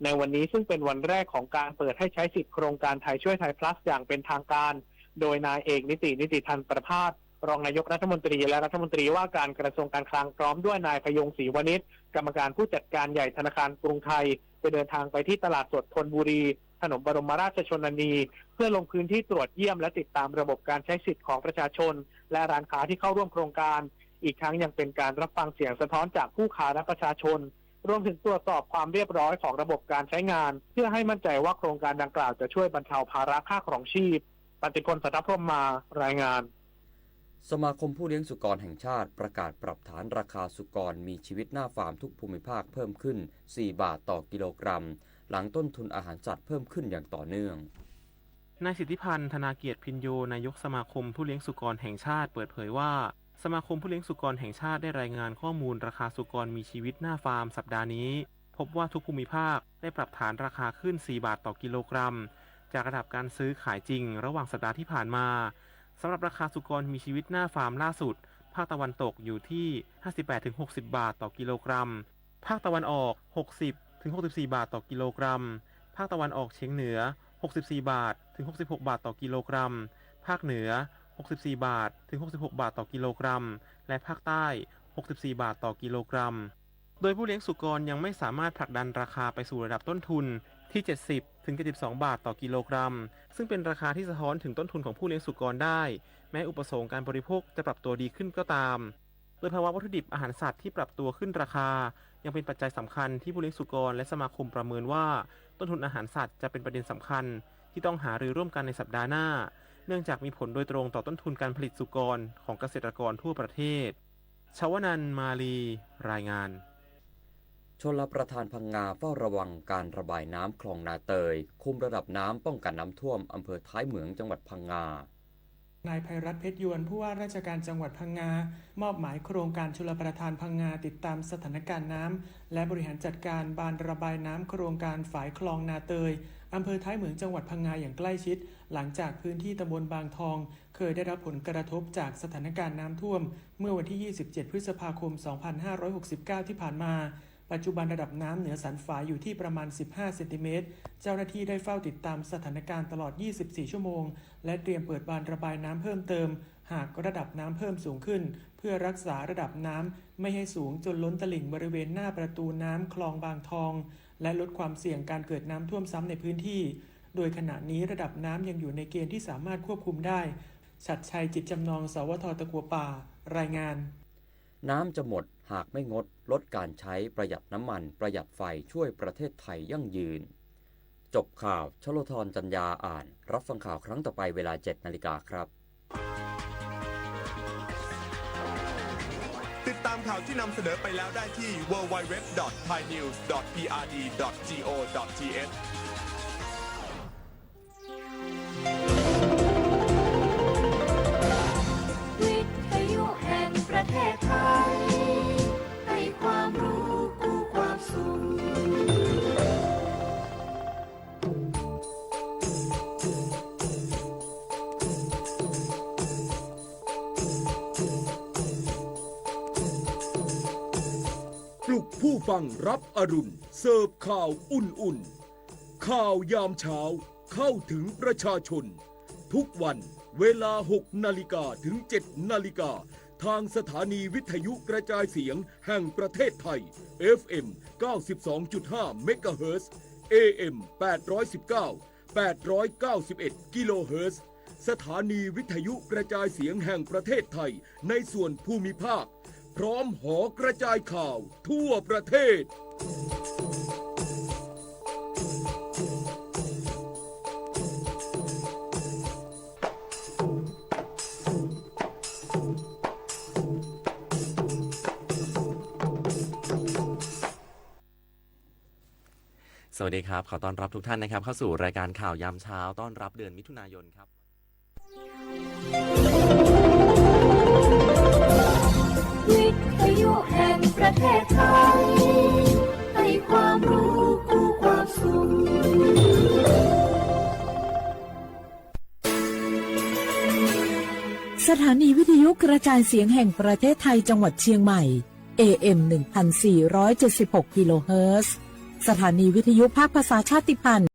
ในวันนี้ซึ่งเป็นวันแรกของการเปิดให้ใช้สิทธิ์โครงการไทยช่วยไทย Plus อย่างเป็นทางการ โดยนายเอกนิติ นิติธรรมประภาส รองนายกรัฐมนตรีและรัฐมนตรีว่าการกระทรวงการคลัง พร้อมด้วยนายพยงษ์ ศรีวณิช กรรมการผู้จัดการใหญ่ธนาคารกรุงไทย จะเดินทางไปที่ตลาดสดธนบุรี ถนนบรมราชชนนี เพื่อลงพื้นที่ตรวจเยี่ยมและติดตามระบบการใช้สิทธิ์ของประชาชน และร้านค้าที่เข้าร่วมโครงการ อีกทั้งยังเป็นการรับฟังเสียงสะท้อนจากผู้ค้าและประชาชน รวมถึงตรวจสอบความเรียบร้อยของระบบการใช้งาน เพื่อให้มั่นใจว่าโครงการดังกล่าวจะช่วยบรรเทาภาระค่าครองชีพ ปฏิพล สันทพรหมมา รายงาน สมาคมผู้เลี้ยงสุกรแห่งชาติประกาศปรับฐานราคาสุกรมีชีวิตหน้าฟาร์มทุกภูมิภาคเพิ่มขึ้น สี่บาทต่อกิโลกรัม หลังต้นทุนอาหารสัตว์เพิ่มขึ้นอย่างต่อเนื่อง นายสิทธิพันธ์ ธนาเกียรติพิญโญ นายกสมาคมผู้เลี้ยงสุกรแห่งชาติเปิดเผยว่า สมาคมผู้เลี้ยงสุกรแห่งชาติได้รายงานข้อมูลราคาสุกรมีชีวิตหน้าฟาร์มสัปดาห์นี้ พบว่าทุกภูมิภาคได้ปรับฐานราคาขึ้น สี่ บาทต่อกิโลกรัม จากระดับการซื้อขายจริงระหว่างสัปดาห์ที่ผ่านมา สำหรับราคาสุกรมีชีวิตหน้าฟาร์มล่าสุด ภาคตะวันตกอยู่ที่ ห้าสิบแปดถึงหกสิบ บาทต่อกิโลกรัม ภาคตะวันออก หกสิบถึงหกสิบสี่ บาทต่อกิโลกรัม ภาคตะวันออกเฉียงเหนือ หกสิบสี่ บาทถึง หกสิบหก บาทต่อกิโลกรัม ภาคเหนือ หกสิบสี่ บาทถึง หกสิบหก บาทต่อกิโลกรัม และภาคใต้ หกสิบสี่ บาทต่อกิโลกรัม โดยผู้เลี้ยงสุกรยังไม่สามารถผลักดันราคาไปสู่ระดับต้นทุนที่ เจ็ดสิบถึงเจ็ดสิบสอง บาทต่อกิโลกรัม ซึ่งเป็นราคาที่สะท้อนถึงต้นทุนของผู้เลี้ยงสุกรได้ แม้อุปสงค์การบริโภคจะปรับตัวดีขึ้นก็ตาม โดยภาวะวัตถุดิบอาหารสัตว์ที่ปรับตัวขึ้นราคา ยังเป็นปัจจัยสำคัญที่ผู้เลี้ยงสุกรและสมาคมประเมินว่า ต้นทุนอาหารสัตว์จะเป็นประเด็นสำคัญที่ต้องหารือร่วมกันในสัปดาห์หน้า เนื่องจากมีผลโดยตรงต่อต้นทุนการผลิตสุกรของเกษตรกรทั่วประเทศ ชวนันท์ มาลี รายงาน ชลประทานพังงาเฝ้าระวังการระบายน้ำคลองนาเตย คุมระดับน้ำป้องกันน้ำท่วมอำเภอท้ายเหมืองจังหวัดพังงา นายไพรัตน์ เพชรยวน ผู้ว่าราชการจังหวัดพังงา มอบหมายโครงการชลประทานพังงาติดตามสถานการณ์น้ำ และบริหารจัดการบานระบายน้ำโครงการฝายคลองนาเตย อำเภอท้ายเหมืองจังหวัดพังงาอย่างใกล้ชิด หลังจากพื้นที่ตำบลบางทอง เคยได้รับผลกระทบจากสถานการณ์น้ำท่วม เมื่อวันที่ ยี่สิบเจ็ด พฤษภาคม สองพันห้าร้อยหกสิบเก้า ที่ผ่านมา ปัจจุบันระดับน้ำเหนือสันฝายอยู่ที่ประมาณ สิบห้า เซนติเมตร เจ้าหน้าที่ได้เฝ้าติดตามสถานการณ์ตลอด ยี่สิบสี่ ชั่วโมง และเตรียมเปิดบานระบายน้ำเพิ่มเติม หากระดับน้ำเพิ่มสูงขึ้น เพื่อรักษาระดับน้ำไม่ให้สูงจนล้นตลิ่งบริเวณหน้าประตูน้ำคลองบางทอง และลดความเสี่ยงการเกิดน้ำท่วมซ้ำในพื้นที่ โดยขณะนี้ระดับน้ำยังอยู่ในเกณฑ์ที่สามารถควบคุมได้ ฉัตรชัย จิตจำนอง สวท ตะกัวป่า รายงาน น้ำจะหมด หากไม่งด ลดการใช้ ประหยัดน้ำมัน ประหยัดไฟ ช่วยประเทศไทยยั่งยืน จบข่าว ชโลธร จันยา อ่าน รับฟังข่าวครั้งต่อไปเวลา เจ็ด นาฬิกาครับ ติดตามข่าวที่นำเสนอไปแล้วได้ที่ ดับเบิลยู ดับเบิลยู ดับเบิลยู ดอท ไทยนิวส์ ดอท พีอาร์ดี ดอท จีโอ ดอท ทีเอช วิทยุแห่งประเทศไทย ให้ความรู้คู่ความสุข ปลุกผู้ฟังรับอรุณ เสิร์ฟข่าวอุ่นๆ ข่าวยามเช้าเข้าถึงประชาชน ทุกวันเวลา หก นาฬิกาถึง เจ็ด นาฬิกา ทางสถานีวิทยุกระจายเสียงแห่งประเทศไทย เอฟเอ็ม เก้าสิบสองจุดห้า เมกะเฮิรตซ์ เอเอ็ม แปดร้อยสิบเก้า แปดร้อยเก้าสิบเอ็ด กิโลเฮิรตซ์ สถานีวิทยุกระจายเสียงแห่งประเทศไทยในส่วนภูมิภาค พร้อมหอกระจายข่าวทั่วประเทศ สวัสดีครับ ขอต้อนรับทุกท่านนะครับ เข้าสู่รายการข่าวยามเช้า ต้อนรับเดือนมิถุนายนครับ วิทยุแห่งประเทศไทย ให้ความรู้คู่ความสุข สถานีวิทยุกระจายเสียงแห่งประเทศไทยจังหวัดเชียงใหม่ เอเอ็ม หนึ่งพันสี่ร้อยเจ็ดสิบหก กิโลเฮิรตซ์ สถานีวิทยุภาคภาษาชาติพันธุ์